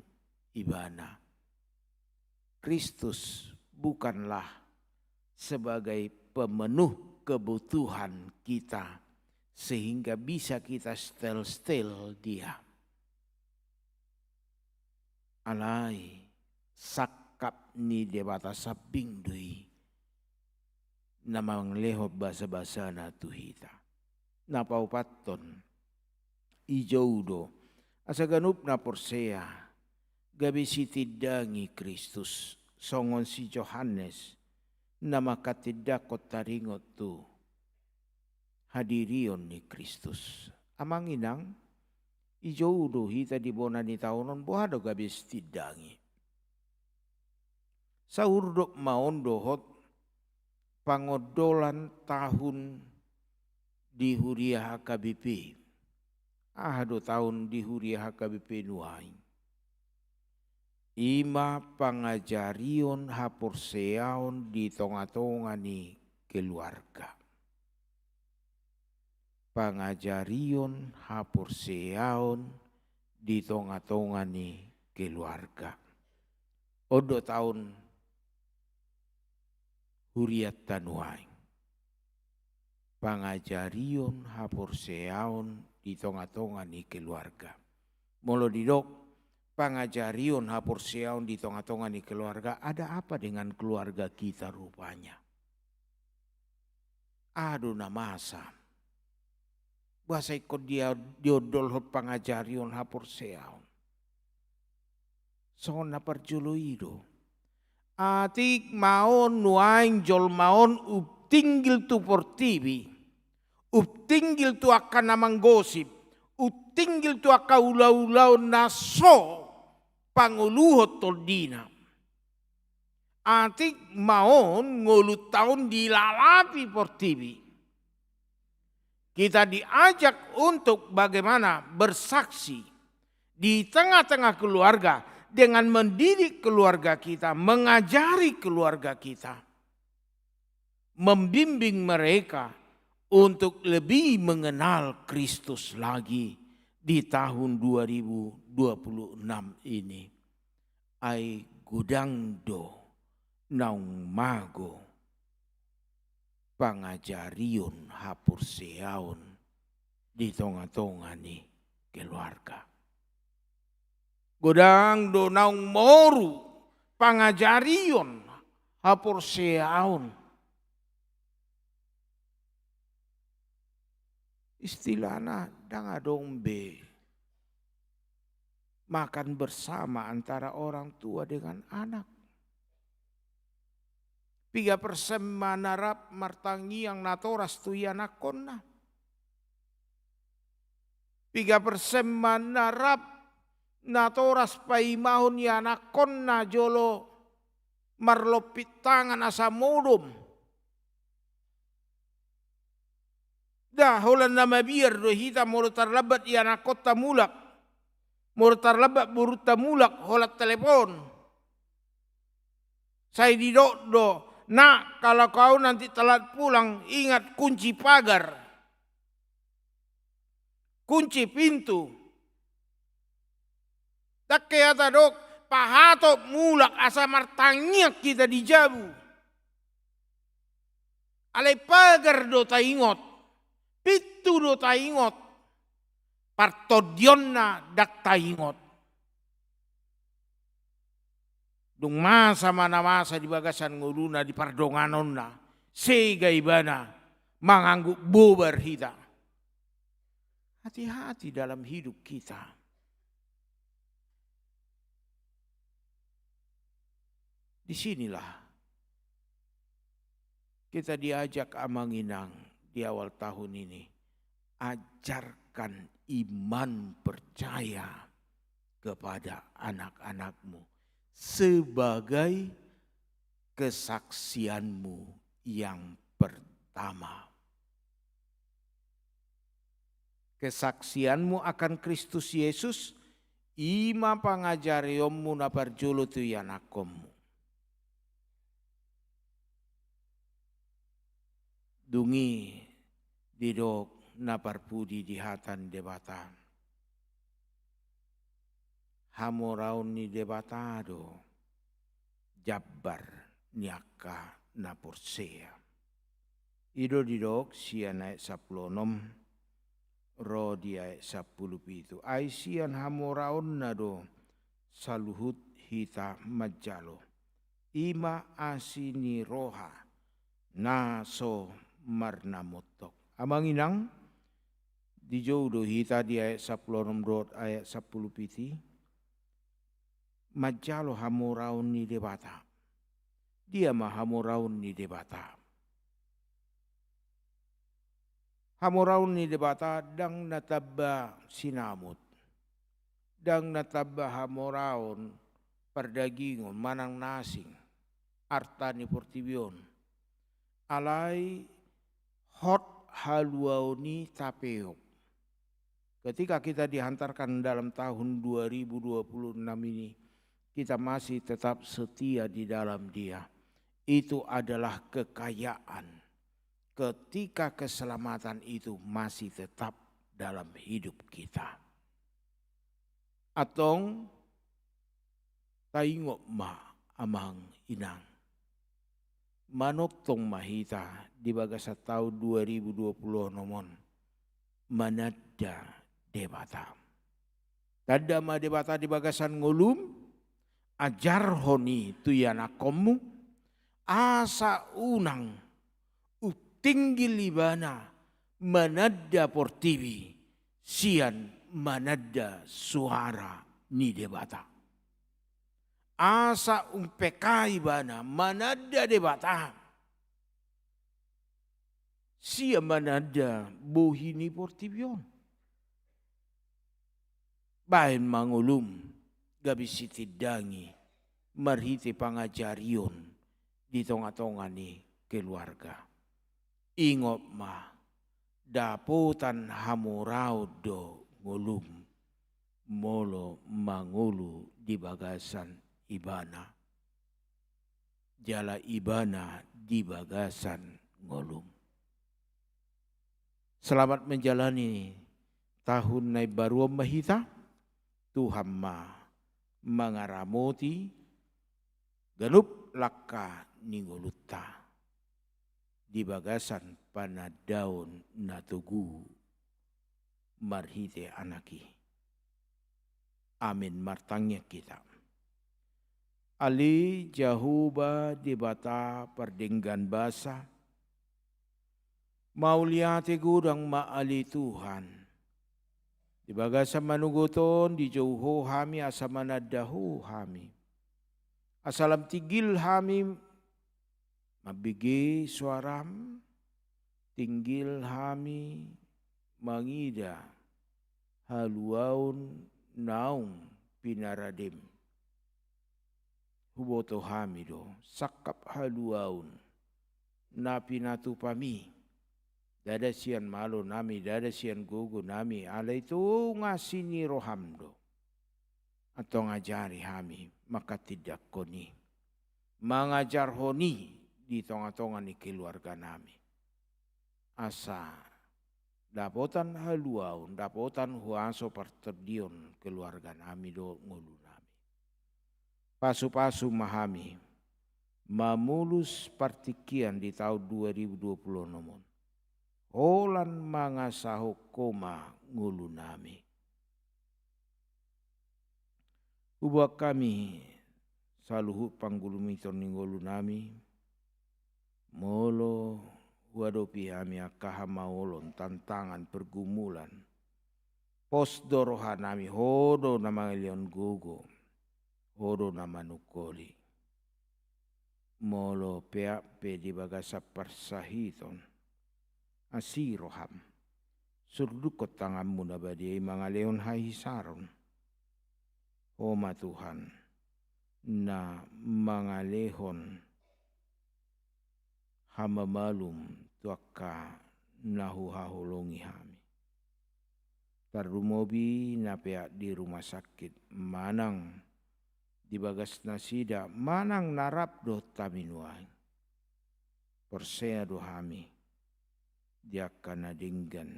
ibana. Kristus bukanlah sebagai pemenuh kebutuhan kita, sehingga bisa kita setel-setel Dia. Alai sangkap ni Debata sambing do i na mangalehon basa-basana tu hita. Na paopathon, dijou do asa ganup na porsea gabe sitindangi Kristus, songon si Johannes na manghatindanghon taringot tu hadirion ni Kristus. Amang inang, dijou do hita di bona ni taon on, boha do gabe sitindangi? Saurdot ma on dohot pangondolan tahun di huria H K B P. Aha do tahun di huria H K B P nuaeng? I ma pangajarion haporseaon di tonga-tonga ni keluarga. Pangajarion haporseaon di tonga-tonga ni keluarga. On do tahun hurianta nuaeng. Pangajarion haporseaon di tonga-tonga ni keluarga. Molo didok pangajarion haporseaon di tonga-tonga ni keluarga, ada apa dengan keluarga kita rupanya? Aha do na masa? Boasa ingkon dia diondolhon pangajarion haporseaon? Songon na parjolo i do. Atik ma on nuaeng jolma on umtinggil tu portibi, umtinggil tu angka na manggosip, umtinggil tu angka ulaulaon na so pangoluhon tondina. Atik ma on ngolunta on dilalapi portibi. Kita diajak untuk bagaimana bersaksi di tengah-tengah keluarga dengan mendidik keluarga kita, mengajari keluarga kita, membimbing mereka untuk lebih mengenal Kristus lagi di tahun dua ribu dua puluh enam ini. Ai godang do naung mago pangajarion haporseaon di tonga-tonga ni keluarga. Godang do naung moru pangajarion haporseaon. Istilahna ndang adong be makan bersama antara orang tua dengan anak. Piga persen ma na rap martangiang natoras tu ianakhonna? piga persen ma na rap natoras paimahon ianakkonna jolo marlompit tangan asa modom. Nda, holan na mabiar do hita molo tarlambat ianakkonta mulak, molo tarlambat borunta mulak holan telepon. Sai didok do, "Nak, kalau kau nanti telat pulang, ingat kunci pagar, kunci pintu." Ndang hea tadok, pahatop mulak asa martangiang hita di jabu. Alai pagar do taingot, pintu do taingot, partondionna ndang taingot. Dung masa ma na masa di bagasan ngoluna, di pardonganonna, sega ibana mangangguk bobar hita. Hati-hati dalam hidup kita. Di sinilah kita diajak, Amang Inang, di awal tahun ini, ajarkan iman percaya kepada anak-anakmu sebagai kesaksianmu yang pertama. Kesaksianmu akan Kristus Yesus, i ma pangajarionmu na parjolo tu ianakkonmu. Dung i didok na parpudi di hata ni Debata, hamoraon ni Debata do jambar ni angka na porsea. I do didok sian ayat sampulu onom ro di ayat sampulu pitu. Ai sian hamoraonna do saluhut hita manjalo. I ma asi ni roha na so marnamontok. Amang Inang, dijou do hita di ayat sampulu onom dohot ayat sampulu pitu i manjalo hamoraon ni Debata. Dia ma hamoraon ni Debata? Hamoraon ni Debata ndang na tamba sinamot, ndang na tamba hamoraon pardagingon manang na asing, arta ni portibi on. Alai hot haluaon i tapeop. Ketika kita dihantarkan dalam tahun dua ribu dua puluh enam ini, kita masih tetap setia di dalam Dia. Itu adalah kekayaan ketika keselamatan itu masih tetap dalam hidup kita. Antong, taingot ma, Amang Inang, manongtong ma hita di bagasan tahun dua ribu dua puluh onom on mananda Debata. Tanda ma Debata di bagasan ngolum, ajarhon i tu ianakkonmu, asa unang tinggal ibana mananda portibi sian mananda suara ni Debata. Asa umpeak ibana mananda Debata sian mananda bohi ni portibi on. Baen ma ngolum gabe sitindangi marhite pangajarion di tonga-tonga ni keluarga. Ingot ma, dapotan hamoraon do ngolum molo mangolu di bagasan ibana, jala ibana di bagasan ngolum. Selamat menjalani tahun na imbaru on ma hita. Tuhan ma mangaramoti ganup langka ni ngolunta di bagasan panandaon na togu marhite Anak i. Amin. Martangiang hita. Ale Jahowa Debata pardenggan basa, mauliate godang ma ale Tuhan. Di bagasan manogot on dijou Ho hami asa mananda Ho hami. Asa lam tinggil hami mambege soaram, tinggil hami mangida haluaon naung pinaradem. Huboto hami do sangkap haluaon na pinatupami, ndada sian malo nami, ndada sian gogo nami, alai tung asi ni roham do. Antong ajari hami manghatindanghon i, mangajarhon i di tonga-tonga ni keluarga nami. Asa dapotan haluaon, dapotan huaso partondion keluarga nami dohot ngolu nami. Pasu-pasu ma hami mamolus partingkian di taon dua ribu dua puluh enam on. Holan mangasahon Ho ma ngolu nami. Huboan hami saluhut panggulmiton ni ngolu nami, molo huadopi hami angka hamaolon, tantangan, pergumulan, pos do roha nami, Ho do na mangalehon gogo, Ho do na manungkoli. Molo peak pe di bagasan parsahiton, asi roham, surdukkon tanganmu na badia i mangalehon hahisaron. Ho ma Tuhan na mangalehon hamamalum tu angka na huhaholongi hami. Tarlumobi na peak di rumah sakit manang di bagas nasida manang na rap dohot hami nuaeng. Porsea do hami di angka na denggan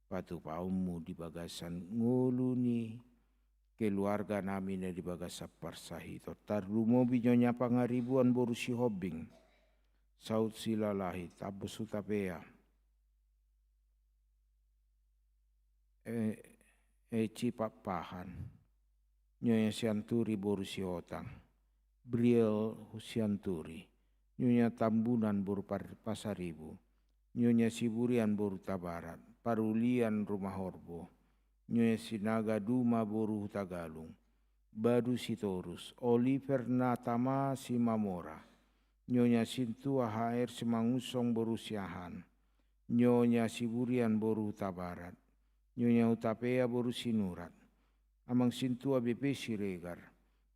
patupaonmu di bagasan ngolu ni keluarga nami na di bagasan parsahiton. Tarlumobi Nyonya Pangaribuan boru Sihombing, saut Silalahi, Tambos Hutapea, E-, Eci Pakpahan, Nyonya Sianturi boru Sihotang, Briel Sianturi, Nyonya Tambunan boru Par-, Pasaribu, Nyonya Siburian boru Hutabarat, Parulian Rumahorbo, Nyonya Sinaga Duma boru Hutagalung, Badu Sitorus, Oliver Natama Simamora, Nyonya Sintua H R Simangunsong boru Siahaan, Nyonya Siburian boru Hutabarat, Nyonya Hutapea boru Sinurat, Amang Sintua B P Siregar,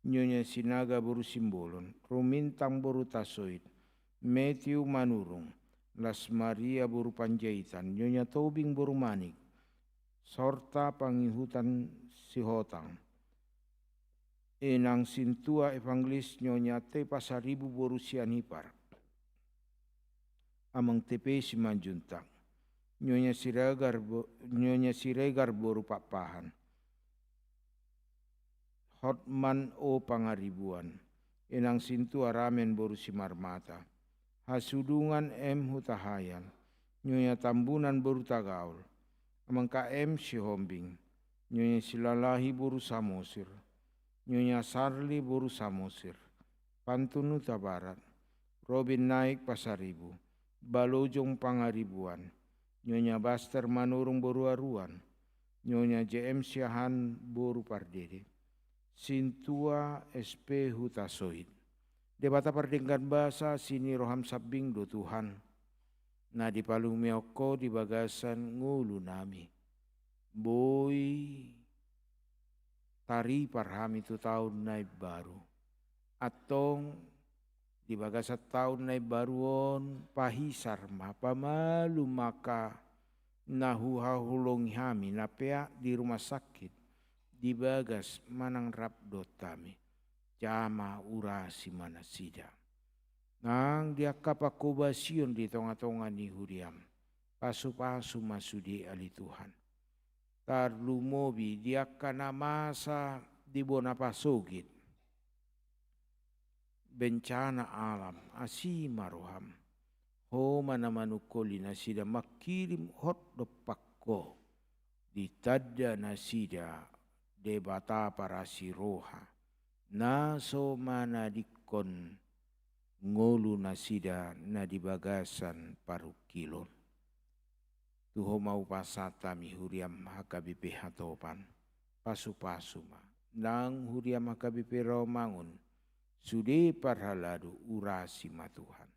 Nyonya Sinaga boru Simbolon, Rumintang boru Tasoit, Matthew Manurung, Las Maria boru Panjaitan, Nyonya Tobing boru Manik, Sorta Pangihutan Sihotang, Inang Sintua Evangelis Nyonya T Pasaribu boru Sianipar, Amang T P Simanjuntak, Nyonya Siregar bo-, Nyonya Siregar boru Pakpahan, Hotman O Pangaribuan, Inang Sintua Ramen boru Simarmata, Hasudungan M Hutahaean, Nyonya Tambunan boru Hutagaol, Amang K M Sihombing, Nyonya Silalahi boru Samosir, Nyonya Sarli boru Samosir, Pantun Hutabarat, Robin Naik Pasaribu, Balojong Pangaribuan, Nyonya Baster Manurung boru Aruan, Nyonya J M Siahaan boru Pardede, Sintua S P Hutasoit. Debata pardenggan basa, asi ni roham sambing do Tuhan, na dipalumehon Ho di bagasan ngolu nami. Boi taripar hami tu taon na imbaru. Antong di bagasan taon na imbaru on, pahisar ma, pamalum ma angka na huhaholongi hami, na peak di rumah sakit, di bagas manang rap dohot hami. Jama urasi ma nasida. Nang di angka panghobasion di tonga-tonga ni huriam, pasu-pasu ma sude ale Tuhan. Tarlumobi di angka na masa di bona pasogit, bencana alam, asi ma roham. Ho ma na manungkoli nasida, mangkirim hot dompak Ho, ditanda nasida Debata parasi roha, na so manadingkon ngolu nasida na di bagasan parungkilon. Tu Ho ma hupasahat hami huriam H K B P Hatopan, pasu-pasu ma. Nang huriam H K B P Rawamangun, sude parhalado, urasi ma Tuhan.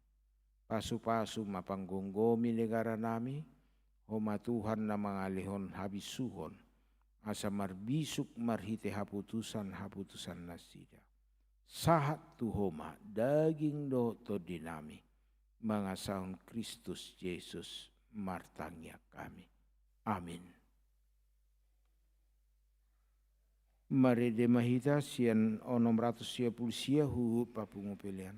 Pasu-pasu ma panggomgomi negara nami, Ho ma Tuhan na mangalehon habisuhon, asa marbisuk marhite haputusan-haputusan nasida. Sahat tu Ho ma daging dohot tondinami, mangasahon Kristus Jesus martangiang hami. Amin. Marende ma hita sian onom ratus sia pulu sia huhut papungu pelean.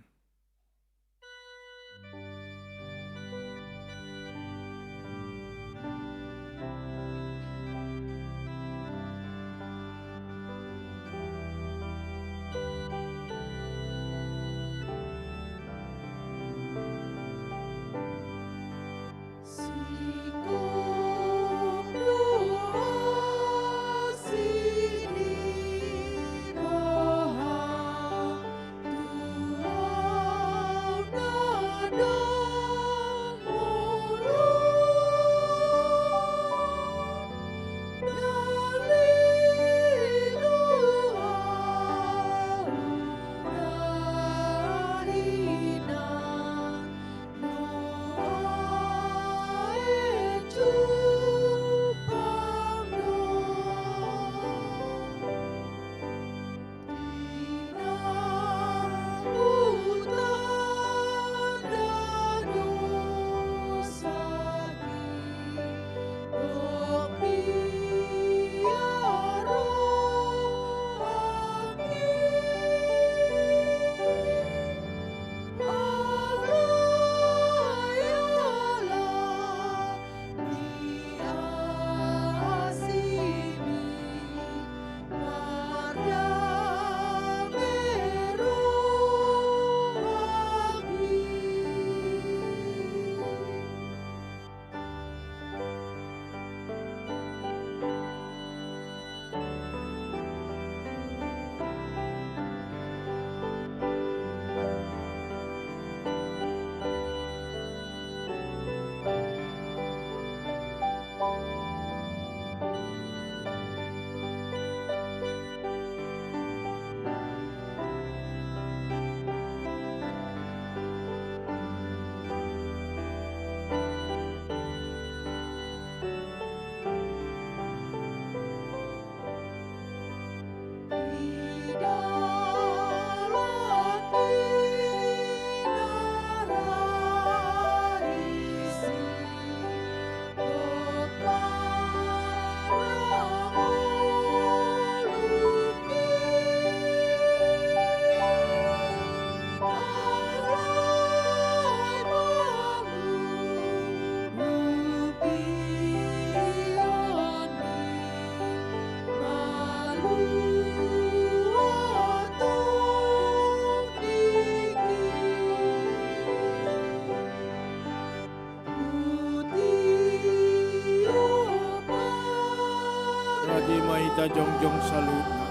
Rade ma hita jongjong saluhutna.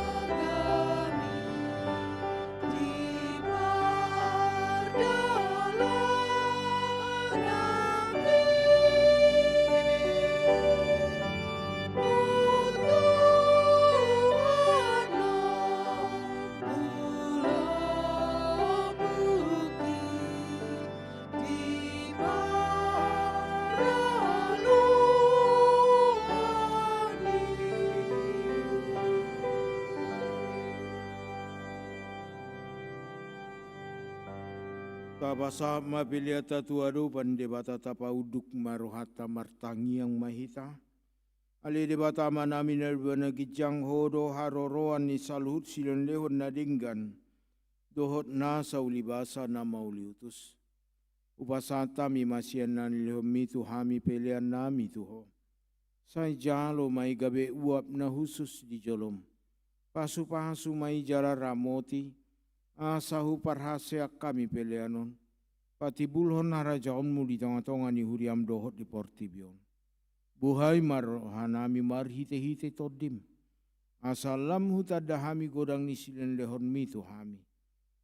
Tapasahat ma peleanta tu adopan Debata, tapaunduk ma rohanta, martangiang ma hita. Ale Debata Amanami na di banua ginjang, Ho do haroroan ni saluhut silehonlehon na denggan dohot nasa ulibasa na mauliutus. Hupasahat hami ma sian na nilehonmi tu hami peleannami tu Ho. Sai jalo ma i gabe uap na hushus di jolom. Pasupasu ma i jala ramoti, asa huparhaseang hami pelean on patimbulhon harajaonmu di tongatonga ni huriam dohot di portibi on. Buhai ma rohanami marhitehite Tondim, asa lam hutanda hami godang ni silehonlehonmi tu hami,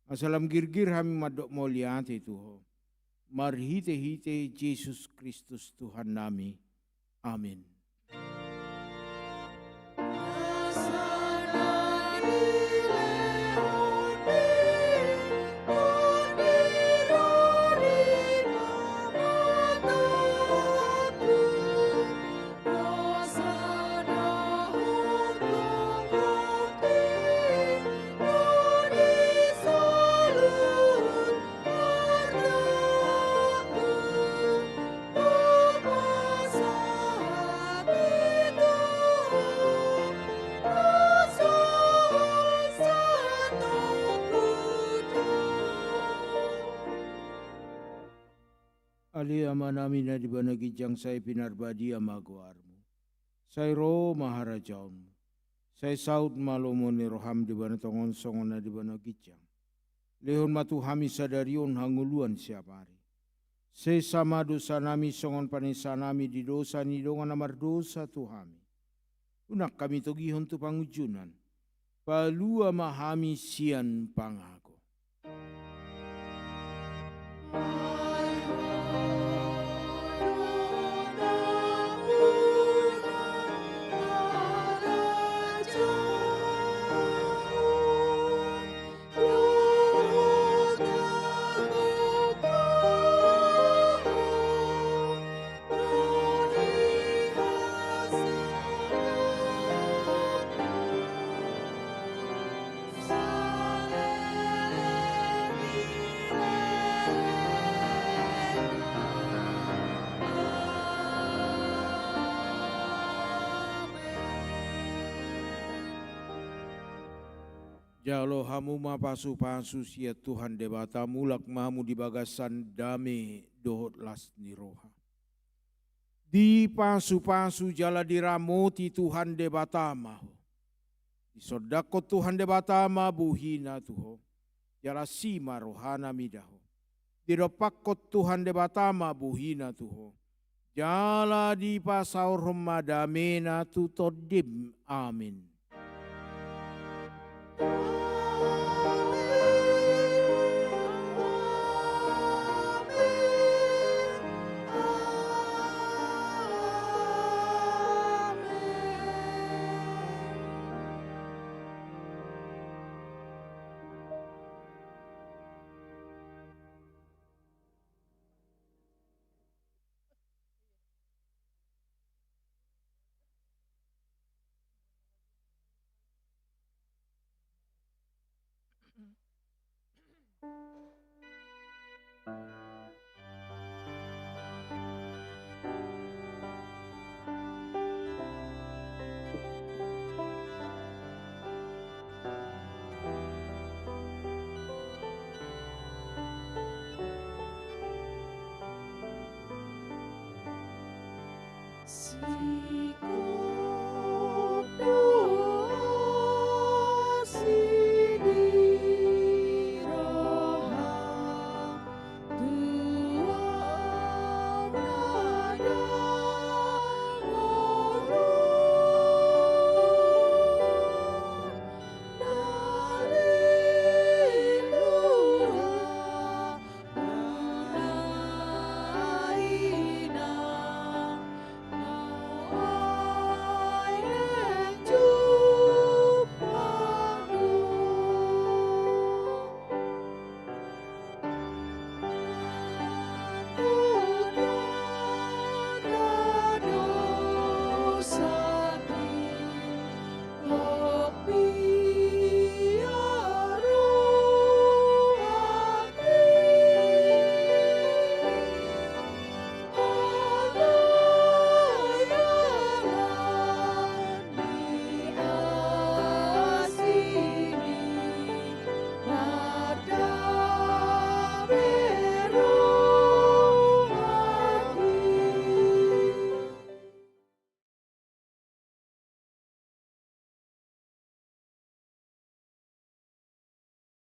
asa lam girgir hami mandok mauliate tu Ho. Marhitehite Jesus Kristus Tuhannami. Amin. Ale Amanami na di banua ginjang, sai pinarbadia ma goarmu. Sai ro ma harajaonmu. Sai saut ma lomo ni roham di banua tonga on songon na di banua ginjang. Lehon ma tu hami sadari on hangoluan siapari. Sesa ma dosanami songon panesanami di dosa ni dongan na mardosa tu hami. Unang hami togihon tu pangunjunan. Palua ma hami sian pangago. Jalo hamu ma pasupasu sian Tuhan Debata, mulak ma hamu di bagasan dame dohot las ni roha. Dipasupasu jala diramoti Tuhan Debata ma ho. Disondangkon Tuhan Debata ma bohina tu ho. Jala asi ma rohana mida ho. Didompakkon Tuhan Debata ma bohina tu ho. Jala dipasaorhon ma damena tu tondim. Amin.